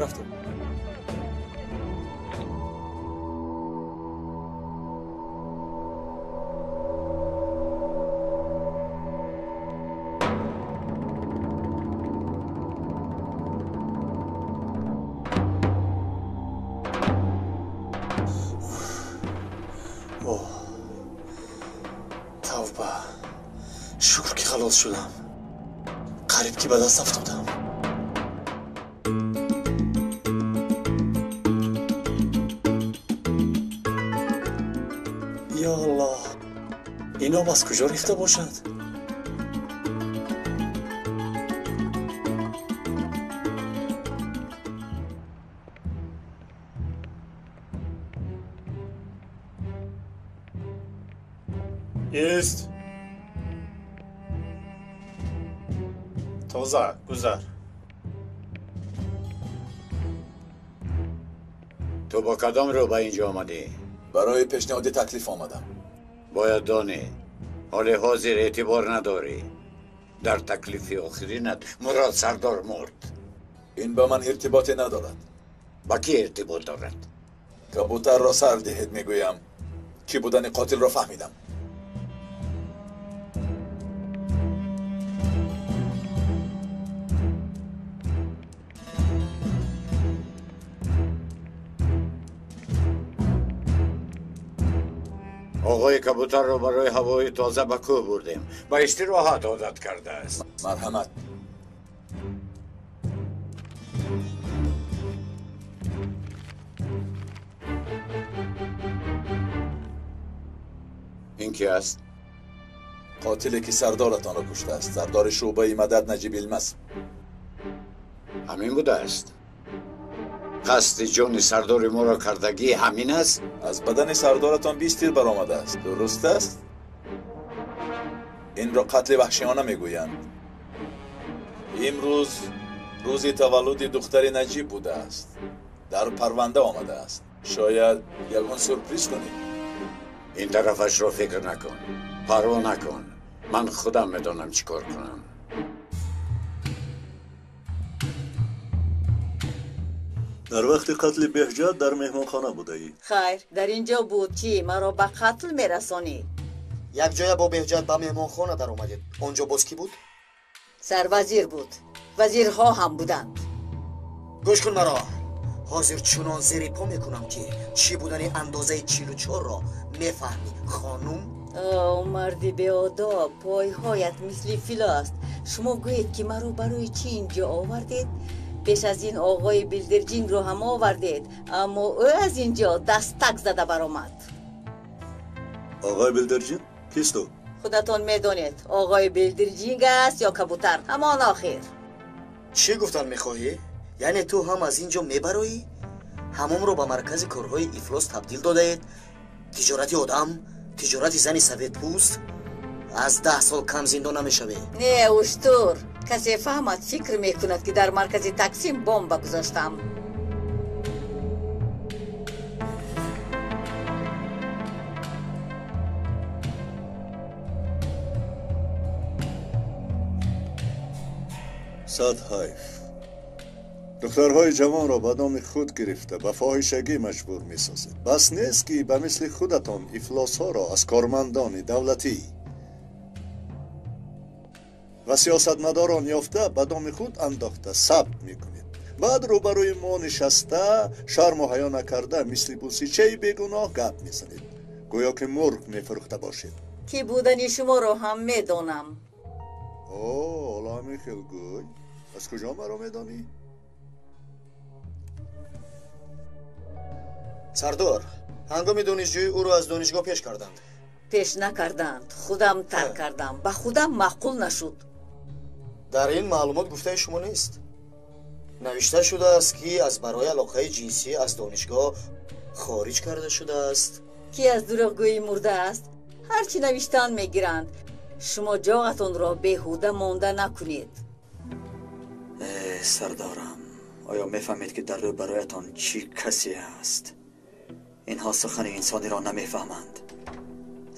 Speaker 1: Рафтем.
Speaker 7: Тавба, шукр ки халос шудам. Қариб ки ба даст афтодам. Ё Аллоҳ, ин об аз куҷо рехта бошад?
Speaker 19: Есть. Тоза, гузар.
Speaker 14: Ту бо кадом рӯ ба инҷо омадӣ?
Speaker 9: Барои пешниҳоди таклиф омадам.
Speaker 14: Бояд донӣ, ҳоли ҳозир эътибор надорӣ. Дар таклифи охиринат Мурод сардор мурд.
Speaker 9: Ин ба ман иртиботе надорад.
Speaker 14: Ба кӣ иртибот дорад?
Speaker 9: Кабутарро сар диҳед, мегӯям. Кӣ будани қотилро фаҳмидам.
Speaker 14: Оғои кабутарро барои ҳавои тоза ба кӯҳ бурдем. Ба истироҳат одат кардааст.
Speaker 9: Марҳамат.
Speaker 14: Ин ки аст?
Speaker 9: Қотиле ки сардоратонро куштааст. Сардори шӯъбаи мадад Наҷиб Илмаз.
Speaker 14: Ҳамин будааст? Қасди ҷони сардори моро кардагӣ ҳамин аст?
Speaker 9: Аз бадани сардоратон 20 тир баромадааст, дуруст аст? Инро қатли ваҳшиёна мегӯянд. Имрӯз рӯзи таваллуди духтари Наҷиб будааст. Дар парванда омадааст. Шояд ягон сюрприз кунед.
Speaker 14: Ин тарафашро фикр накун, парво накун. Ман худам медонам чӣ кор кунам.
Speaker 5: Дар вақти қатли Беҳҷат дар меҳмонхона будаӣ?
Speaker 10: Хайр, дар ин ҷо буд. Чӣ, маро ба қатл мерасонӣ?
Speaker 2: Якҷоя бо Беҳҷат ба меҳмонхона даромадед. Он ҷо боз кӣ буд?
Speaker 10: Сарвазир буд. Вазирҳо ҳам буданд.
Speaker 2: Гӯш кун маро. Ҳозир чунон зери по мекунам, ки чӣ будани андозаи 44-ро мефаҳмӣ, хонум.
Speaker 10: О, марди беодоб, пойҳоят мисли фило аст. Шумо гӯед, ки маро барои чӣ ин ҷо овардед? Пеш аз ин оғои Билдирҷингро ҳам овардед, аммо ӯ аз ин ҷо дастак зада баромад.
Speaker 5: Оғои Билдирҷин кист ӯ?
Speaker 10: Худатон медонед, оғои Билдирҷинг аст ё кабутар, ҳамон охир.
Speaker 2: Чӣ гуфтан мехоҳӣ? Яъне ту ҳам аз ин ҷо мебароӣ? Ҳамомро ба маркази корҳои ифлос табдил додаед? Тиҷорати одам, тиҷорати зани сафедпӯст? Аз 10 сол кам зиндон намешавӣ.
Speaker 10: Не, уштур. Касе фаҳмад, фикр мекунад, ки дар маркази Таксим бомба гузоштам.
Speaker 5: Сад ҳайф. Духтарҳои ҷавонро ба номи худ гирифта ба фоҳишагӣ маҷбур месозед. Бас нест, ки ба мисли худатон ифлосҳоро аз кормандони давлатӣ ва сиёсатмадорон ёфта ба доми худ андохта сабт мекунед. Баъд рӯбарӯи мо нишаста шарму ҳаё накарда мисли бусичаи бегуноҳ гап мезанед, гӯё ки мурғ мефурӯхта бошед.
Speaker 10: Кӣ будани шуморо ҳам медонам.
Speaker 5: О, ҳоло ҳамин хел гӯй. Аз куҷо маро медонӣ?
Speaker 2: Сардор, ҳангоми донишҷӯӣ ӯро аз донишгоҳ пеш карданд.
Speaker 10: Пеш накарданд, худам тарк кардам. Ба худам маъқул нашуд.
Speaker 2: Дар ин маълумот гуфтаи шумо нест. Навишта шудааст, ки аз барои алоқаи ҷинсӣ аз донишгоҳ хориҷ карда шудааст.
Speaker 10: Кӣ аз дурӯғгӯӣ мурдааст? Ҳарчи навиштан мегиранд. Шумо ҷоғатонро беҳуда монда накунед.
Speaker 1: Э, сардорам, оё мефаҳмед, ки дар рӯбарӯятон чӣ касе аст? Инҳо сухани инсониро намефаҳманд.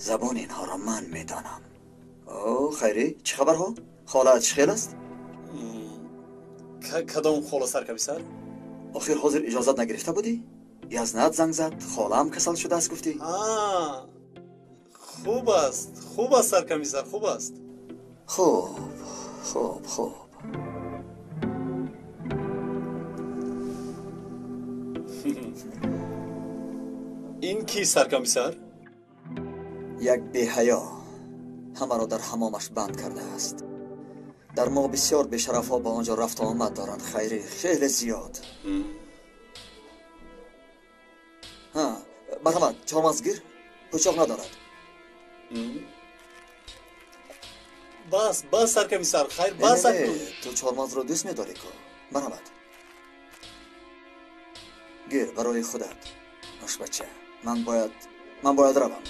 Speaker 1: Забони инҳоро ман медонам. О, хайрӣ, чӣ хабарҳо? Холаат чӣ хел аст?
Speaker 7: Кадом хола, саркомиссар?
Speaker 1: Охир ҳозир иҷозат нагирифта будӣ? Язнат занг зад, холаам касал шудааст гуфтӣ.
Speaker 7: Хуб аст, хуб аст, саркомиссар, хуб аст.
Speaker 1: Хуб, хуб, хуб.
Speaker 7: Ин кист, саркомиссар?
Speaker 1: Як беҳаё ҳамаро дар ҳамомаш банд кардааст. Дар мо бисёр бешарафҳо ба он ҷо рафту омад доранд. Хайрӣ, хеле зиёд. Ҳа, марҳамат, чормағз гир, пӯчоқ надорад.
Speaker 7: Бас, бас, саркомиссар, хайр, бас.
Speaker 1: Ту чормағзро дӯст медорӣ ку? Марҳамат, гир барои худат. Мушбача, ман бояд равам.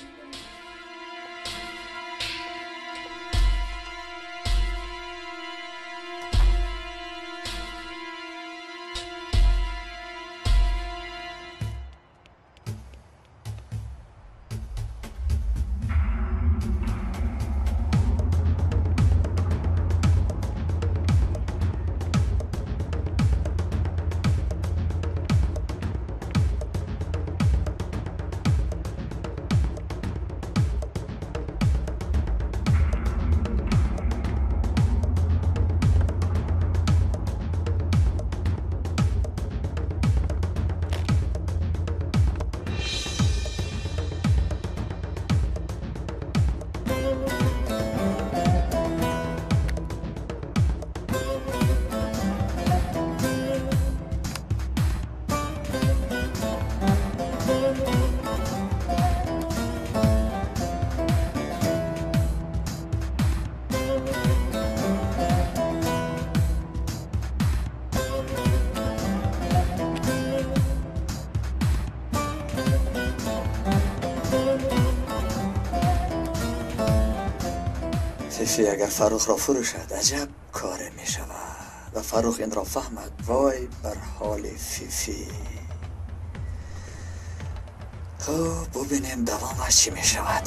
Speaker 1: Фифи агар Фаррухро фурӯшад, аҷаб коре мешавад ва Фаррух инро фаҳмад. Вой бар ҳоли Фифи. Хуб, бубинем давомаш чӣ мешавад.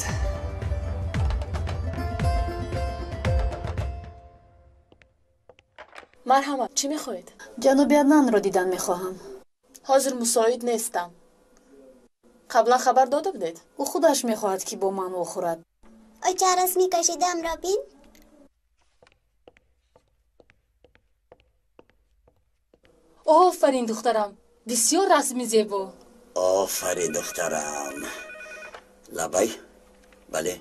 Speaker 16: Марҳамат, чӣ мехоҳед?
Speaker 20: Ҷаноби Аднанро дидан мехоҳам.
Speaker 16: Ҳозир мусоид нестам. Қаблан хабар дода будед?
Speaker 20: Ӯ худаш мехоҳад, ки бо ман вохӯрад.
Speaker 21: Оча, расми кашидаамро бин.
Speaker 11: Офарин, духтарам, бисёр расми зебо.
Speaker 3: Офарин, духтарам. Лабай? Бале.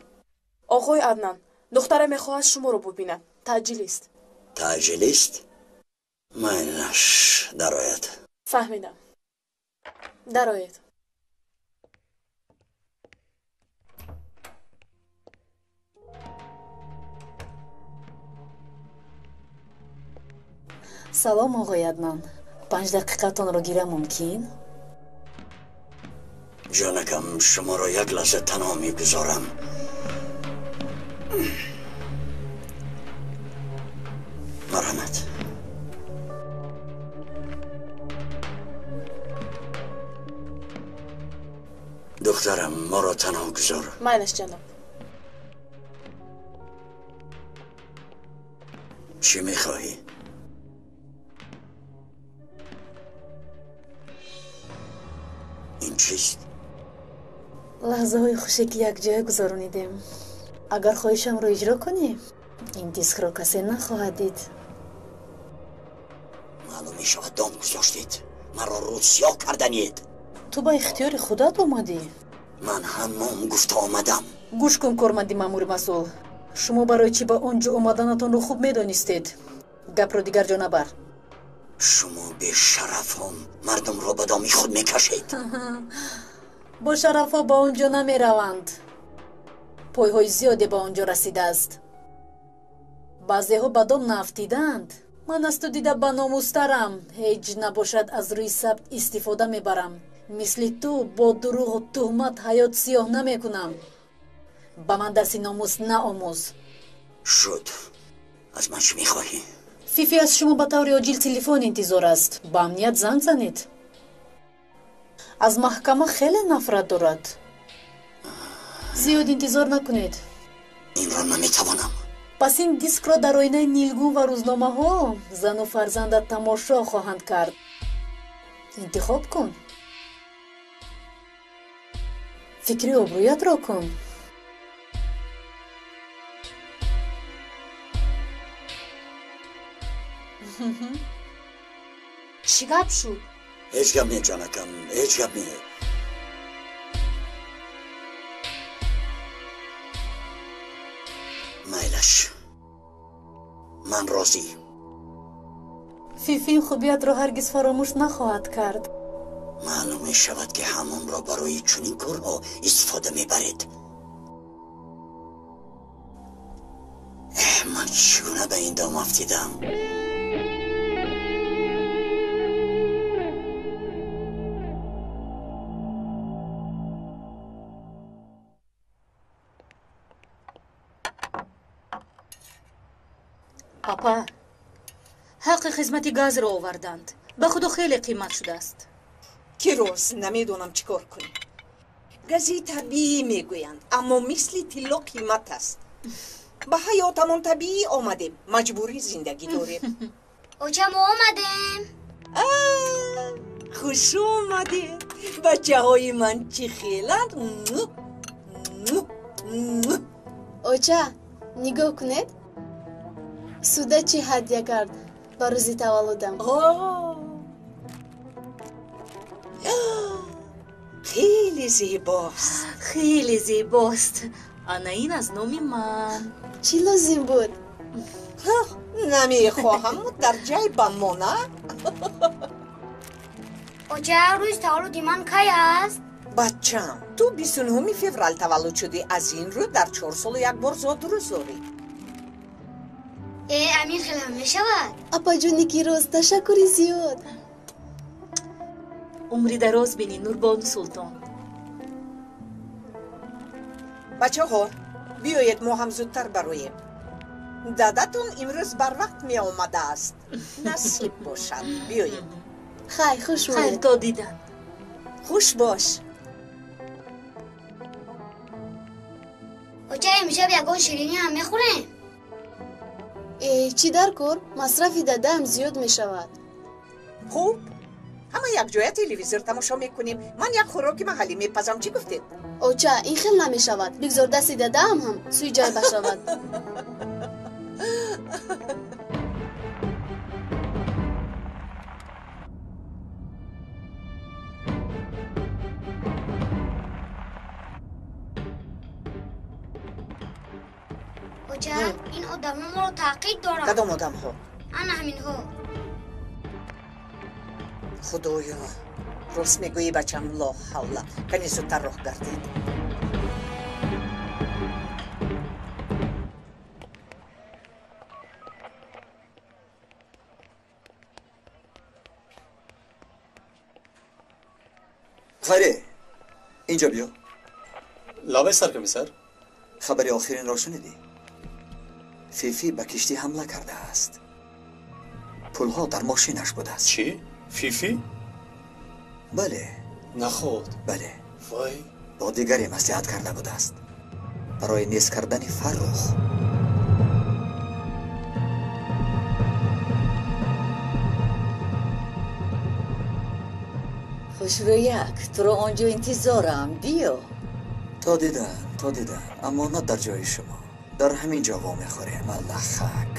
Speaker 16: Оғои Аднан, духтарам мехоҳад шуморо бубинад. Таъҷилист.
Speaker 3: Таъҷилист? Майлаш, дарояд.
Speaker 16: Фаҳмидам. Дароед.
Speaker 20: Салом, оғои Аднан. 5 дақиқатонро гирам мумкин?
Speaker 3: Ҷонакам, шуморо як лаҳза танҳо мегузорам. Марҳамат. Духтарам, моро танҳо гузор.
Speaker 16: Майлаш, ҷаноб.
Speaker 3: Чӣ мехоҳӣ? Ин чист?
Speaker 20: Лаҳзаҳои хуше, ки якҷоя гузаронидем. Агар хоҳишамро иҷро кунӣ, ин дискро касе нахоҳад дид.
Speaker 3: Маълум мешавад, дом гузоштед. Маро рӯзсиёҳ карданед.
Speaker 20: Ту ба ихтиёри худат омадӣ.
Speaker 3: Ман ҳаммом гуфта омадам.
Speaker 20: Гӯш кун, корманди маъмури масъул. Шумо барои чӣ ба он ҷо омаданатонро хуб медонистед. Гапро дигар ҷо набар.
Speaker 3: Шумо бешарафон мардумро ба доми худ мекашед.
Speaker 20: Бошарафҳо ба он ҷо намераванд. Пойҳои зиёде ба он ҷо расидааст. Баъзеҳо ба дом наафтидаанд. Ман аз ту дида ба номустарам. Ҳеҷ набошад, аз рӯи сабт истифода мебарам. Мисли ту бо дурӯғу туҳмат ҳаёт сиёҳ намекунам. Ба ман дарси номус наомӯз.
Speaker 3: Шуд. Аз ман чӣ мехоҳӣ?
Speaker 20: Фифи аз шумо ба таври оҷил телефон интизор аст. Ба амният занг занед. Аз маҳкама хеле нафрат дорад. Зиёд интизор накунед.
Speaker 3: Инро наметавонам.
Speaker 20: Пас ин дискро дар оинаи нилгун ва рӯзномаҳо зану фарзандат тамошо хоҳанд кард. Интихоб кун. Фикри обрӯятро кун.
Speaker 11: Чӣ гап шуд?
Speaker 3: Ҳеҷ гап не, ҷонакам, ҳеҷ гап не. Майлаш, ман розӣ.
Speaker 20: Фифи ин хубиятро ҳаргиз фаромӯш нахоҳад кард.
Speaker 3: Маълум мешавад, ки ҳамонро барои чунин корҳо истифода мебаред. Ман чӣ гуна ба ин дом афтидам?
Speaker 12: Апа, ҳаққи хизмати газро оварданд. Ба худо хеле қимат шудааст.
Speaker 17: Ки роз намедонам чӣ кор кунем. Гази табиӣ мегӯянд, аммо мисли тилло қимат аст. Ба ҳаётамон табиӣ омадем, маҷбурӣ зиндагӣ дорем.
Speaker 21: Оча, мо омадем.
Speaker 17: Хуш омадед. Бачаҳои ман чӣ хеланд?
Speaker 18: Оча, нигоҳ кунед. Суда чӣ ҳадя кард ба рӯзи таваллудам?
Speaker 17: Хеле зебост.
Speaker 12: Хеле зебост. Ана ин аз номи ман.
Speaker 18: Чӣ лозим буд?
Speaker 17: Намехоҳам дар ҷайбам мона.
Speaker 21: Оча, рӯзи таваллуди ман кай аст?
Speaker 17: Бачам, ту 29 феврал таваллуд шудӣ. Аз ин рӯ дар 4 солу як бор зодрӯз дорӣ.
Speaker 21: Э, амин хелам мешавад?
Speaker 18: Апаҷони Кироз, ташаккури зиёд.
Speaker 12: Умри дароз бинӣ, Нурбону Султон.
Speaker 17: Бачаҳо, биёед мо ҳам зудтар бароем. Дадатон имрӯз барвақт меомадааст. Насиб бошад. Биёед.
Speaker 18: Хайр, хуш омадед.
Speaker 20: Хайр, то дидан.
Speaker 17: Хуш бош.
Speaker 21: Оча, имшаб ягон ширинӣ ҳам мехӯрем?
Speaker 18: Э, чӣ дар кор? Масрафи дадаам зиёд мешавад.
Speaker 17: Хуб, ҳама якҷоя телевизор тамошо мекунем. Ман як хӯроки маҳаллӣ мепазам. Чӣ гуфтед?
Speaker 18: Оча, ин хел намешавад. Бигзор дасти дадаам ҳам сӯи ҷайба шавад.
Speaker 21: Оча, ин одамҳо моро таъқиб доранд.
Speaker 17: Кадом одамҳо?
Speaker 21: Ана ҳаминҳо.
Speaker 17: Худоё, рост мегӯӣ, бачам. Ло ҳавла, кани зудтар роҳ гардед.
Speaker 1: Хайре, инҷо биё.
Speaker 7: Лабай, саркомиссар.
Speaker 1: Хабари охиринро шунидӣ? Фифи ба киштӣ ҳамла кардааст. Пулҳо дар мошинаш будааст.
Speaker 7: Чӣ? Фифи?
Speaker 1: Бале.
Speaker 7: Наход?
Speaker 1: Бале.
Speaker 7: Вай.
Speaker 1: Бо дигаре маслиҳат карда будааст барои нест кардани Фаррух.
Speaker 10: Хушрӯяк, туро он ҷо интизорам. Биё.
Speaker 1: То дидан, то дидан, аммо на дар ҷои шумо. Дар ҳамин ҷо вомехӯрем, аллахак.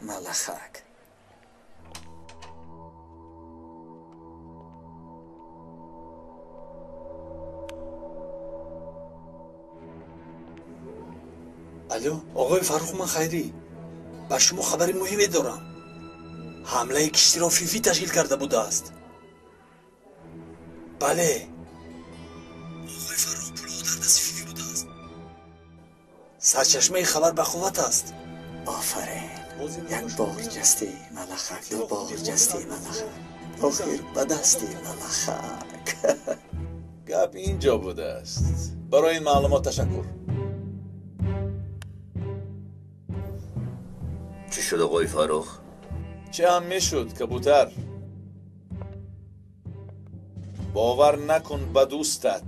Speaker 1: Малахак.
Speaker 7: Алло, оғои Фаррух, ман Хайрӣ. Ба шумо хабари муҳиме дорам. Ҳамлаи киштиро Фифи ташкил карда будааст. Бале. Оғои Фаррух, пулҳо дар дасти Фифи будааст. Сарчашмаи хабар ба қувват аст.
Speaker 1: Офарин. Як бор ҷасти малахак, ду бор ҷасти малахак, охир ба дасти малахак.
Speaker 9: Гап ин ҷо будааст. Барои ин маълумот ташаккур.
Speaker 8: Чӣ шуд, оғои Фаррух?
Speaker 9: Чӣ ҳам мешуд, кабутар? Бовар накун ба дӯстат.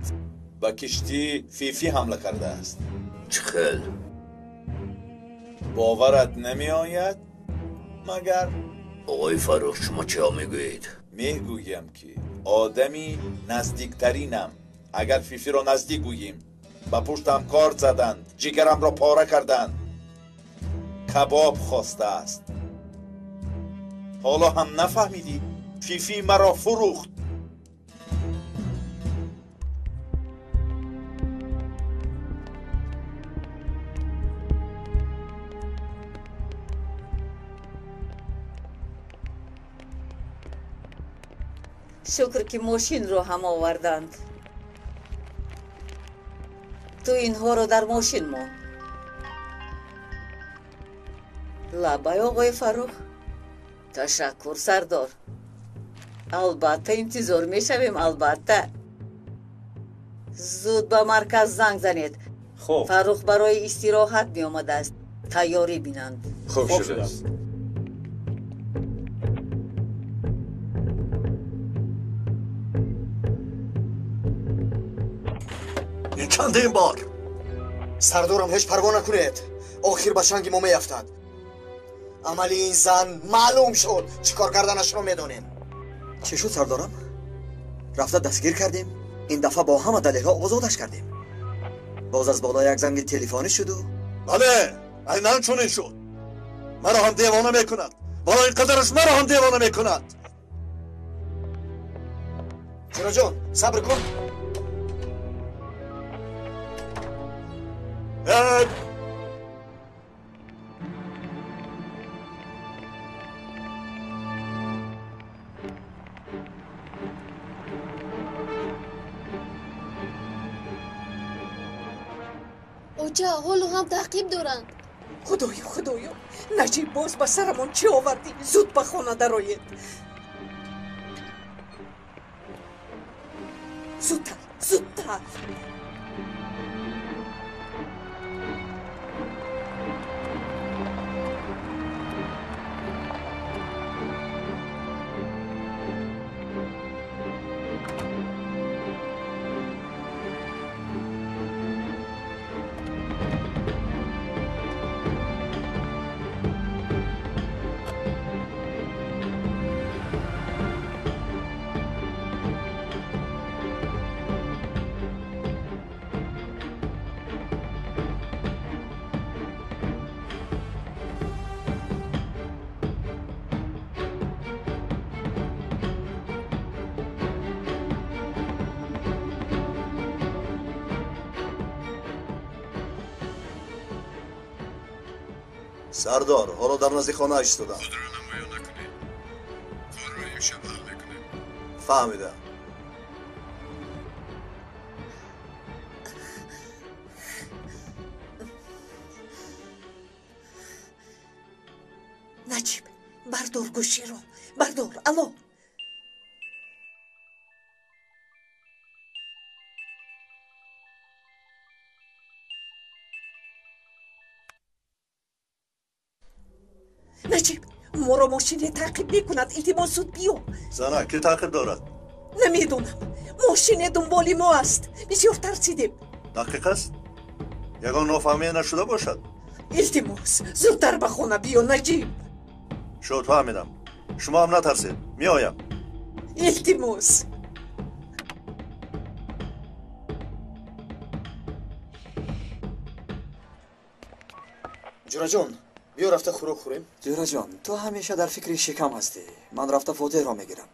Speaker 9: Ба киштӣ Фифи ҳамла кардааст.
Speaker 8: Чӣ хел?
Speaker 9: Боварат намеояд, магар?
Speaker 8: Оғои Фаррух, шумо чиҳо мегӯед?
Speaker 9: Мегӯям, ки одами наздиктаринам. Агар Фифиро наздик гӯем, ба пуштам корд заданд, ҷигарамро пора карданд. Кабоб хостааст. Ҳоло ҳам нафаҳмидӣ? Фифи маро фурӯхт.
Speaker 10: Шукр, ки мошинро ҳам оварданд. Ту инҳоро дар мошин мон. Лабай, оғои Фаррух. Ташаккур, сардор. Албатта, интизор мешавем, албатта. Зуд ба марказ занг занед.
Speaker 7: Хуб.
Speaker 10: Фаррух барои истироҳат меомадааст. Тайёрӣ бинанд.
Speaker 19: Хуб шудааст.
Speaker 4: Ин чандин бор.
Speaker 2: Сардорам, ҳеҷ парво накунед. Охир ба чанги мо меафтад. Амали ин зан маълум шуд. Чӣ кор карданашро медонем.
Speaker 1: Чӣ шуд, сардорам? Рафта дастгир кардем. Ин дафъа бо ҳама далелҳо озодаш кардем. Боз аз боло як занги телефонӣ шуду.
Speaker 5: Бале, айнан чунин шуд. Маро ҳам девона мекунад. Барои қадараш маро ҳам девона мекунад.
Speaker 2: Ҷураҷон, сабр кун.
Speaker 18: Оча, ҳоло ҳам таъқиб доранд.
Speaker 17: Худоё, худоё, наҷиб, боз ба сарамон чӣ овардӣ? Зуд ба хона дароед. Зудтар. медиҳад.
Speaker 6: Сардор, ҳоло дар назди хона истодам.
Speaker 5: Худро намоён накунед. Корро имшаб ҳал мекунем.
Speaker 6: Фаҳмидам.
Speaker 17: Наҷиб, бардор гӯширо, бардор. Алло. Наҷиб, моро мошине таъқиб мекунад. Илтимос, зуд биё.
Speaker 5: Зана, кӣ таъқиб дорад?
Speaker 17: Намедонам. Мошине дунболи мо аст. Бисёр тарсидем.
Speaker 5: Дақиқ аст? Ягон нофаҳмие нашуда бошад?
Speaker 17: Илтимос, зудтар ба хона биё, Наҷиб.
Speaker 5: Шуд, фаҳмидам. Шумо ҳам натарсед. Меоям.
Speaker 17: Илтимос.
Speaker 2: Ҷураҷон, биё рафта хӯрок хӯрем.
Speaker 1: Ҷураҷон, ту ҳамеша дар фикри шикам ҳастӣ. Ман рафта Фотеҳро мегирам.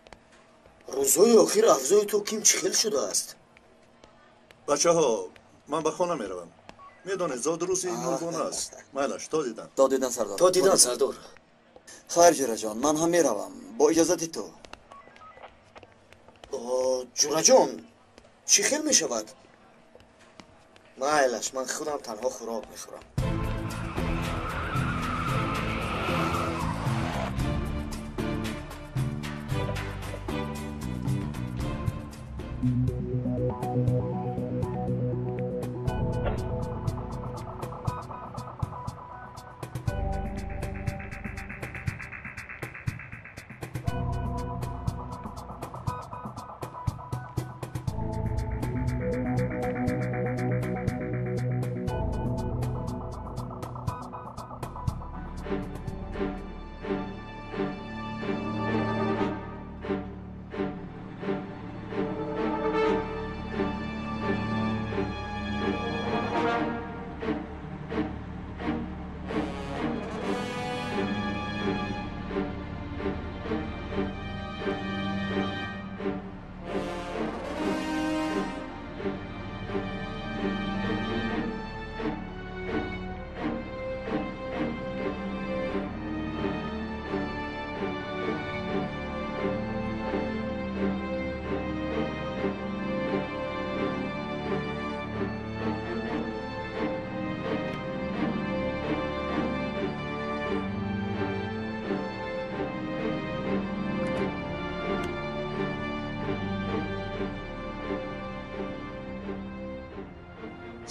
Speaker 2: Рӯзҳои охир авзои ту ким чӣ хел шудааст?
Speaker 5: Бачаҳо, ман ба хона меравам. Медонед, зодрӯзи Нурбона аст. Майлаш, то дидан.
Speaker 1: То дидан, сардор.
Speaker 2: То дидан, сардор.
Speaker 1: Хайр, Ҷураҷон, ман ҳам меравам. Бо иҷозати ту.
Speaker 2: Ҷураҷон, чӣ хел мешавад? Майлаш, ман худам танҳо хӯрок мехӯрам.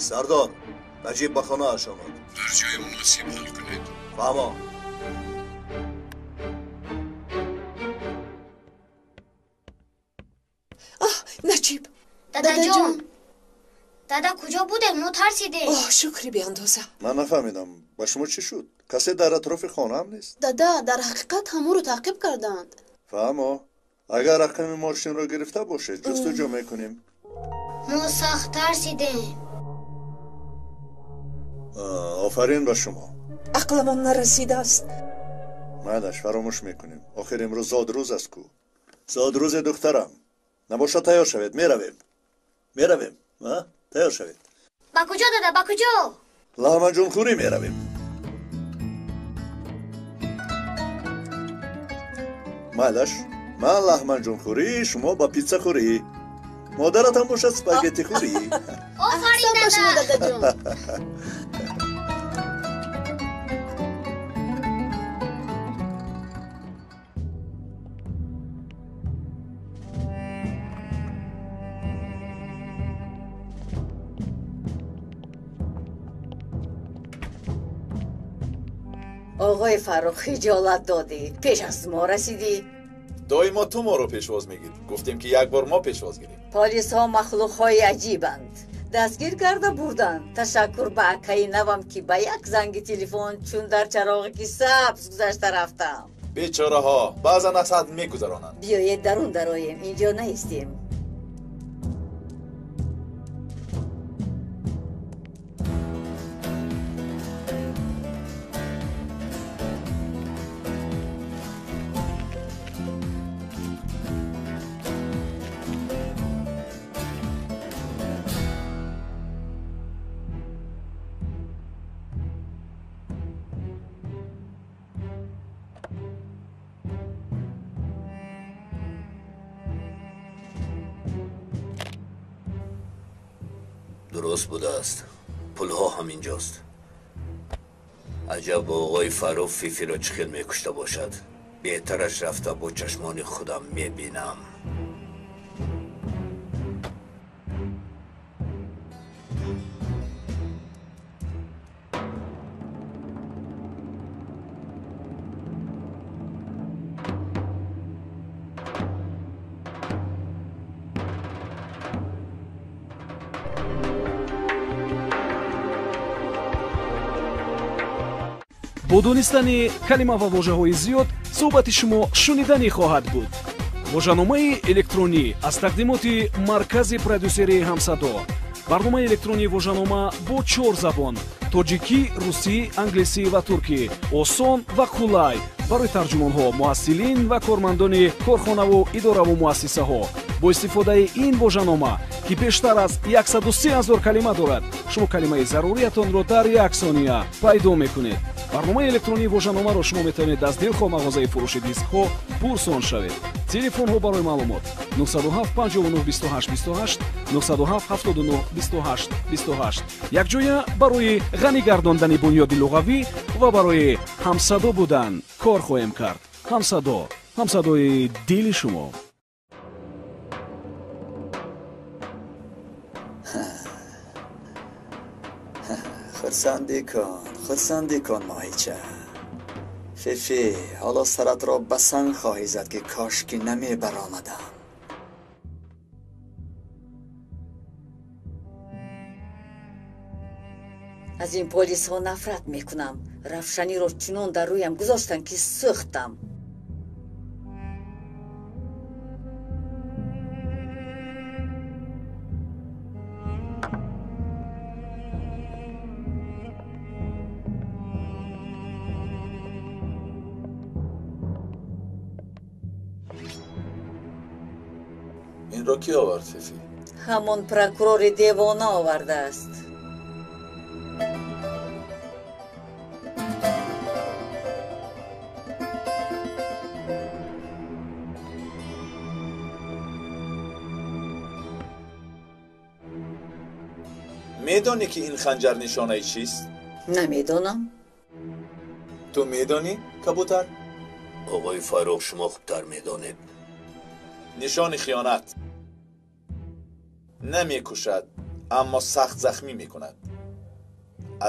Speaker 6: Сардор, Наҷиб ба хонааш омад.
Speaker 5: Дар ҷои муносиб ҳал кунед.
Speaker 6: Фаҳмо.
Speaker 17: Аҳ, Наҷиб.
Speaker 21: Дадаҷон, дада куҷо будем? Мо тарсидем.
Speaker 17: Оҳ, шукри беандоза.
Speaker 5: Ман нафаҳмидам, ба шумо чӣ шуд? Касе дар атрофи хонаам нест?
Speaker 18: Дада, дар ҳақиқат ҳаморо таъқиб кардаанд.
Speaker 5: Фаҳмо. Агар рақами мошинро гирифта бошед, ҷустуҷӯ мекунем.
Speaker 21: Мо сахт тарсидем.
Speaker 5: Офарин ба шумо.
Speaker 17: Ақламон нарасидааст.
Speaker 5: Майлаш, фаромӯш мекунем. Охир имрӯз зодрӯз аст ку. Зодрӯзи духтарам. Набошад, тайёр шавед, меравем. Меравем, а? Тайёр шавед.
Speaker 21: Ба куҷо, дада, ба куҷо?
Speaker 5: Лаҳмаҷунхӯрӣ меравем. Майлаш, ман лаҳмаҷунхӯрӣ, шумо ба питсахӯрӣ. Модаратам бошад спагеттихӯрӣ.
Speaker 21: Офарин,
Speaker 18: дадаҷон.
Speaker 10: Оғои Фаррух, хиҷолат додӣ. Пеш аз мо расидӣ.
Speaker 9: Доимо ту моро пешвоз мегирӣ. Гуфтем ки як бор мо пешвоз гирем.
Speaker 10: Полисҳо махлуқҳои аҷибанд. Дастгир карда бурданд. Ташаккур ба акаи навам, ки ба як занги телефон чун дар чароғе ки сабз гузашта рафтам.
Speaker 9: Бечораҳо баъзан аз ҳад мегузаронанд.
Speaker 10: Биёед дарун дароем, инҷо наистем.
Speaker 8: Дуруст будааст. Пулҳо ҳам инҷост. Аҷаб оғои Фаррух Фифиро чӣ хел мекушта бошад. Беҳтараш рафта бо чашмони худам мебинам.
Speaker 13: Бо донистани калима ва вожаҳои зиёд суҳбати шумо шуниданӣ хоҳад буд. Вожаномаи электронӣ аз тақдимоти маркази продюсерии Ҳамсадо. Барномаи электронии вожанома бо 4 забон: тоҷикӣ, русӣ, англисӣ ва туркӣ. Осон ва қулай барои тарҷумонҳо, муҳассилин ва кормандони корхонаву идораву муассисаҳо. Бо истифодаи ин вожанома, ки бештар аз 103 000 калима дорад, шумо калимаи заруриятонро дар як сония пайдо мекунед. Барномаи электронии вожаномаро шумо метавонед аз дилхоҳ мағозаи фурӯши дискҳо пурсон шавед. Телефонҳо барои маълумот 907 59 28 28, 907 79 28 28. Якҷоя барои ғанӣ гардондани бунёди луғавӣ ва барои ҳамсадо будан кор хоҳем кард. Ҳамсадо, ҳамсадои дили шумо.
Speaker 1: Хурсандӣ кун, хурсандӣ кун, моҳича. Фифи, ҳоло саратро ба санг хоҳӣ зад, ки кошки намебаромадам.
Speaker 10: Аз ин полисҳо нафрат мекунам. Равшаниро чунон дар рӯям гузоштанд, ки сӯхтам.
Speaker 9: Инро ки овард, Фифи?
Speaker 10: Ҳамон прокурори девона овардааст.
Speaker 9: Медонӣ, ки ин ханҷар нишонаи чист?
Speaker 10: Намедонам.
Speaker 9: Ту медонӣ, кабутар?
Speaker 8: Оғои Фаррух, шумо хубтар медонед.
Speaker 9: Нишони хиёнат. Намекушад, аммо сахт захмӣ мекунад.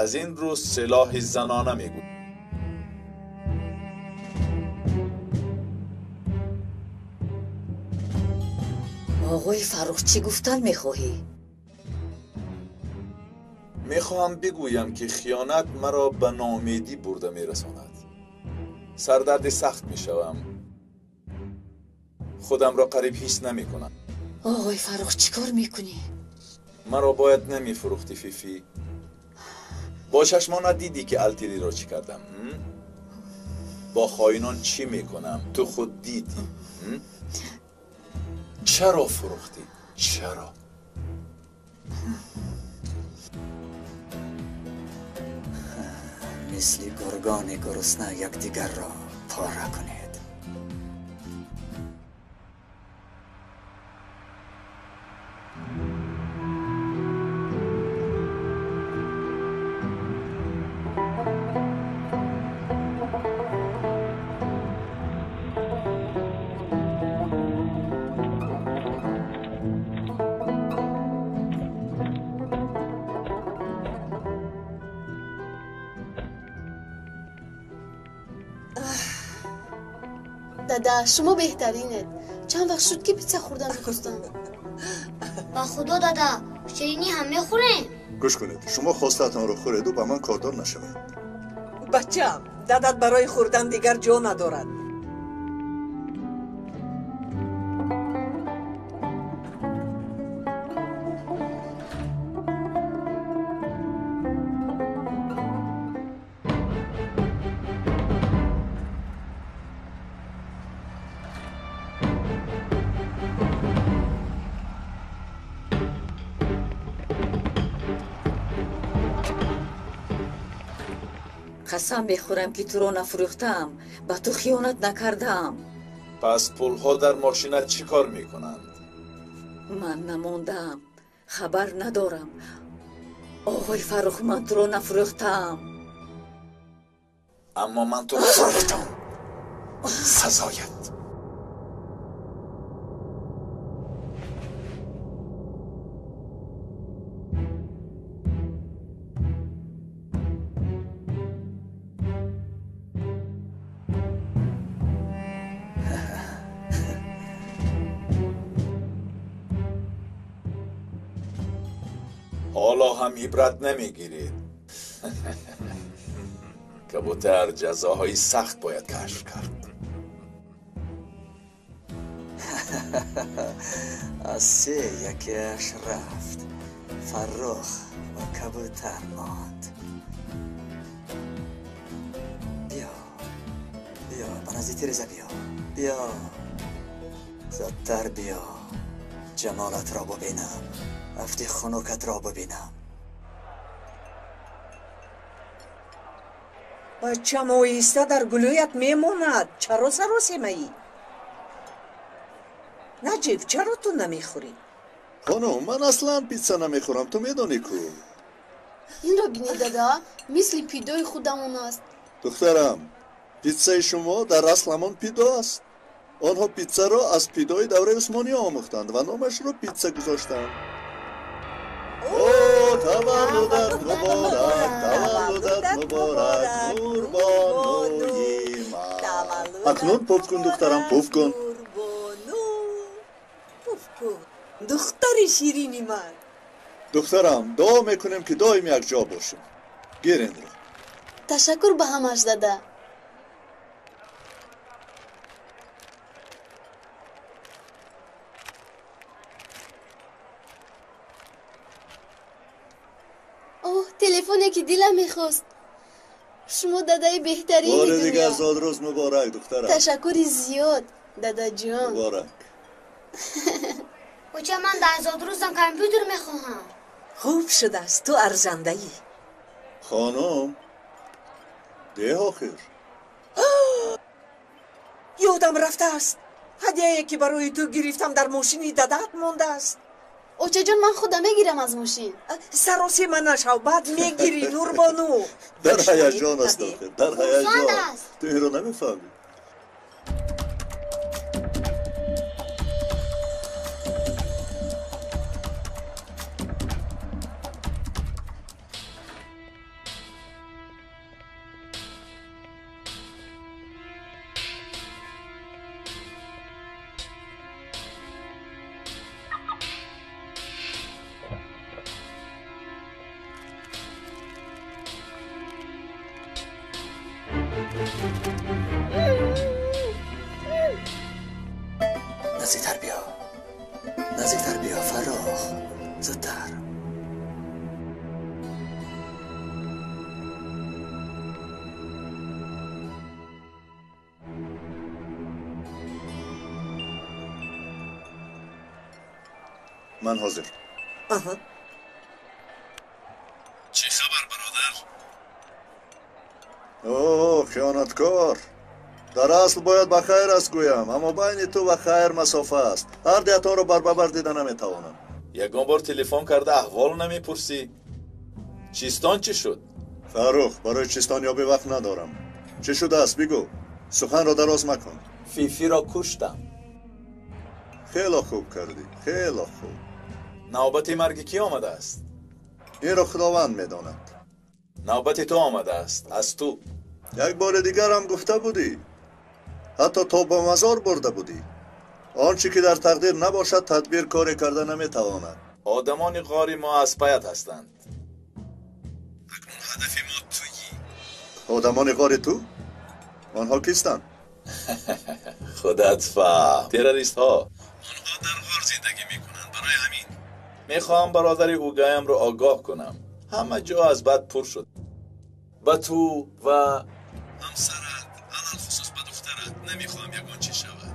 Speaker 9: Аз ин рӯ силоҳи занона мегӯяд.
Speaker 10: Оғои Фаррух, чӣ гуфтан мехоҳӣ?
Speaker 9: Мехоҳам бигӯям, ки хиёнат маро ба ноумедӣ бурда мерасонад. Сардарди сахт мешавам. Худамро қариб ҳис намекунам.
Speaker 10: Оғои Фаррух, чӣ кор мекунӣ?
Speaker 9: Маро бояд намефурӯхтӣ, Фифи. Бо чашмонат дидӣ, ки Алтириро чӣ кардам. Бо хоинон чӣ мекунам, ту худ дидӣ. Чаро фурӯхтӣ? Чаро?
Speaker 1: Мисли гургони гурусна якдигарро пора кунед.
Speaker 18: Дада, шумо беҳтаринед. Чанд вақт шуд, ки питса хӯрдан мехостам.
Speaker 21: Ба худо, дада, ширинӣ ҳам мехӯрем.
Speaker 5: Гӯш кунед, шумо хостаатонро хӯреду ба ман кордор нашавед.
Speaker 17: Бачаам, дадат барои хӯрдан дигар ҷо надорад.
Speaker 10: Қасам мехӯрам, ки туро нафурӯхтаам, ба ту хиёнат накардаам.
Speaker 9: Пас пулҳо дар мошинат чӣ кор мекунанд?
Speaker 10: Ман намондаам, хабар надорам. Оғои Фаррух, ман туро нафурӯхтаам.
Speaker 9: Аммо ман туро фурӯхтам. Сазоят. ҳоло ҳам ибрат намегиред. Кабутар ҷазоҳои сахт бояд кашф кард.
Speaker 1: Аз се якеаш рафт. Фаррух ва кабутар монд. Биё, биё, ба назди тиреза биё. Биё, зудтар биё, ҷамолатро бубинам. Афти хунукатро бубинам.
Speaker 17: Бачам оҳиста дар гулӯят мемонад. Чаро саросемаӣ? Наҷиб, чаро ту намехӯрӣ?
Speaker 5: Хонум, ман аслан питса намехӯрам, ту медонӣ ку.
Speaker 18: Инро бинед, дада, мисли пидои худамон аст.
Speaker 5: Духтарам, питсаи шумо дар асл ҳамон пидо аст. Онҳо питсаро аз пидои давраи усмониё омӯхтанд ва номашро питса гузоштанд. О, таваллудат муборак, таваллудат муборак, Нурбонуи ман. Акнун пуф кун, духтарам, пуф кун.
Speaker 17: Пуф кун, духтари ширини ман.
Speaker 5: Духтарам, дуо мекунем, ки доим якҷо бошем. Гир инро.
Speaker 18: Ташаккур ба ҳамаш, дада. Оҳ, телефоне, ки дилам мехост. Шумо дадаи беҳтарини
Speaker 5: Бори
Speaker 18: дунё.
Speaker 5: дигар зодрӯз муборак, духтарам.
Speaker 18: Ташаккури зиёд, дадаҷон.
Speaker 5: Муборак.
Speaker 21: Оча, ман дар зодрӯзам компютер мехоҳам.
Speaker 17: Хуб шудааст, ту арзандаӣ.
Speaker 5: Хонум, деҳ охир.
Speaker 17: Ёдам рафтааст. Ҳадияе, ки барои ту гирифтам, дар мошини дадаат мондааст.
Speaker 18: Очаҷон, ман худам мегирам аз мошин.
Speaker 17: Саросема нашав, баъд мегирӣ, Нурбону.
Speaker 5: Дар ҳаяҷон аст охир, дар ҳаяҷон. Ту инро намефаҳмӣ.
Speaker 1: Наздиктар биё, наздиктар биё, Фаррух, зудтар.
Speaker 5: Ман ҳозир.
Speaker 13: Чӣ хабар, бародар?
Speaker 5: О, хиёнаткор! Дар асл бояд ба хайр аст гӯям, аммо байни ту ва хайр масофа аст. Ҳар дуятонро барбабар дида наметавонам.
Speaker 9: Ягон бор телефон карда аҳвол намепурсӣ. Чистон чӣ шуд?
Speaker 5: Фаррух, барои чистон ёбӣ вақт надорам. Чӣ шудааст, бигӯ. Суханро дароз макун.
Speaker 9: Фифиро куштам.
Speaker 5: Хело хуб кардӣ, хело хуб.
Speaker 9: Навбати марги кӣ омадааст?
Speaker 5: Инро Худованд медонад.
Speaker 9: Навбати ту омадааст, аз ту.
Speaker 5: Як бори дигарам гуфта будӣ. Ҳатто то ба мазор бурда будӣ. Он чӣ ки дар тақдир набошад, тадбир коре карда наметавонад.
Speaker 9: Одамони ғори мо аз паят ҳастанд. Акнун ҳадафи мо туӣ.
Speaker 5: Одамони ғори ту? Онҳо кистанд?
Speaker 9: Худат фаҳм. Террористҳо. Онҳо дар ғор зиндагӣ мекунанд. Барои ҳамин мехоҳам бародари Угаямро огоҳ кунам. Ҳама ҷо аз бад пур шуд. Ба ту ва ҳамсарат, алалхусус ба духтарат намехоҳам ягон чиз шавад.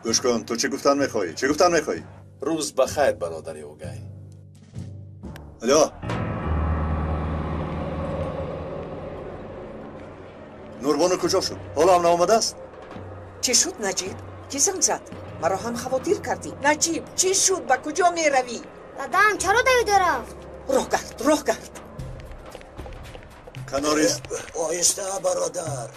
Speaker 5: Гӯш кун, ту чӣ гуфтан мехоҳӣ? Чӣ гуфтан мехоҳӣ?
Speaker 9: Рӯз ба хайр, бародари Угай.
Speaker 5: Алё. Нурбону куҷо шуд? Ҳоло ҳам наомадааст?
Speaker 17: Чӣ шуд, Наҷиб? Кӣ занг зад? Маро ҳам хавотир кардӣ. Наҷиб, чӣ шуд? Ба куҷо меравӣ?
Speaker 21: Дадам, чаро давида рафт?
Speaker 17: Роҳ гард, роҳ гард.
Speaker 5: Канорист.
Speaker 3: Оҳиста, бародар.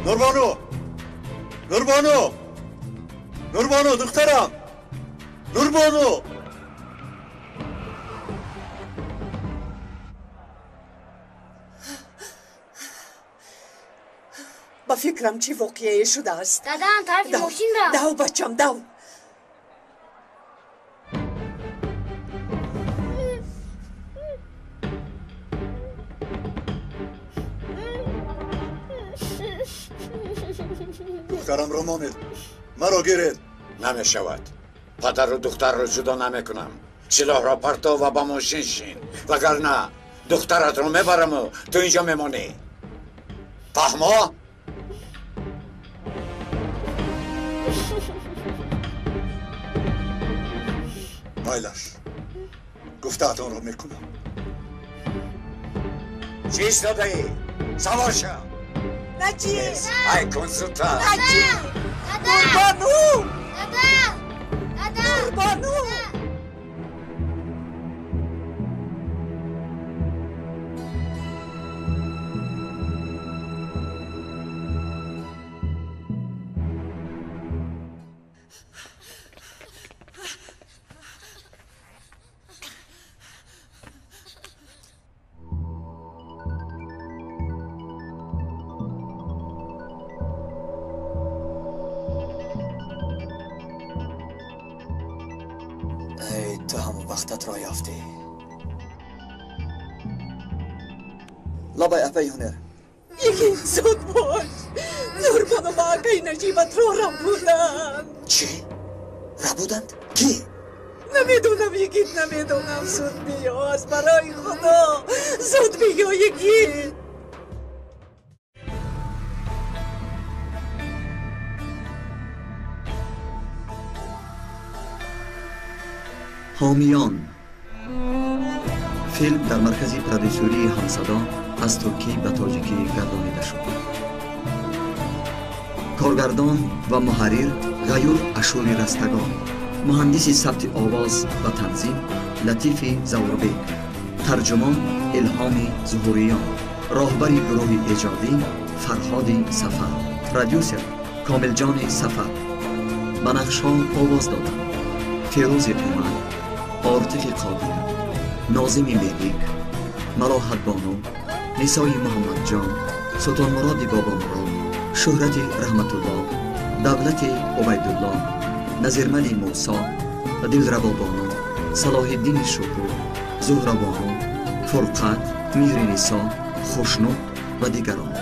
Speaker 5: Нурбону! Нурбону! Нурбону, духтарам! Нурбону!
Speaker 17: Ба фикрам чӣ воқеае шудааст.
Speaker 21: Дадам тарафи мошин рафт.
Speaker 17: Дав, бачам, дав.
Speaker 5: Духтарамро монед, маро гиред.
Speaker 14: Намешавад. Падару духтарро ҷудо намекунам. Силоҳро парто ва ба мошин шин, вагарна духтаратро мебараму ту инҷо мемонӣ. Фаҳмо?
Speaker 5: Майлаш, гуфтаатонро мекунам.
Speaker 14: Чӣ истодаӣ? Савор шав.
Speaker 17: Наҷиб!
Speaker 14: Ай кун зудтар.
Speaker 17: Наҷиб! Нурбону!
Speaker 21: Дада!
Speaker 17: Нурбону!
Speaker 1: Ту ҳам вақтатро ёфтӣ. Лабай, апаи ҳунар.
Speaker 17: Яки зуд бош. Нурбону ба акаи Наҷибатро рабуданд.
Speaker 1: Чӣ? Рабуданд? Кӣ?
Speaker 17: Намедонам, йигит, намедонам. Зуд биё, аз барои Худо. Зуд биё, йигит.
Speaker 1: Ҳомиён. Филм дар маркази продюсерии Ҳамсадо аз туркӣ ба тоҷикӣ гардонида шуд. Коргардон ва муҳаррир Ғаюр Ашури Растагон, муҳандиси сабти овоз ва танзим Латифи Завурбек, тарҷумон Илҳоми Зуҳуриён, роҳбари гурӯҳи эҷодӣ Фарҳоди Сафар, продюсер Комилҷони Сафар. Ба нақшҳо овоз доданд Фирӯзи Умар, Ортиқи Қодир, Нозими Мелик, Малоҳатбону, Нисои Муҳаммадҷон, Султонмуроди Бобомурод, Шӯҳрати Раҳматулло, Давлати Убайдулло, Назирмали Мусо, Дилрабобону, Салоҳиддини Шукур, Зуҳрабону, Фурқат, Меҳринисо, Хушнуд ва дигарон.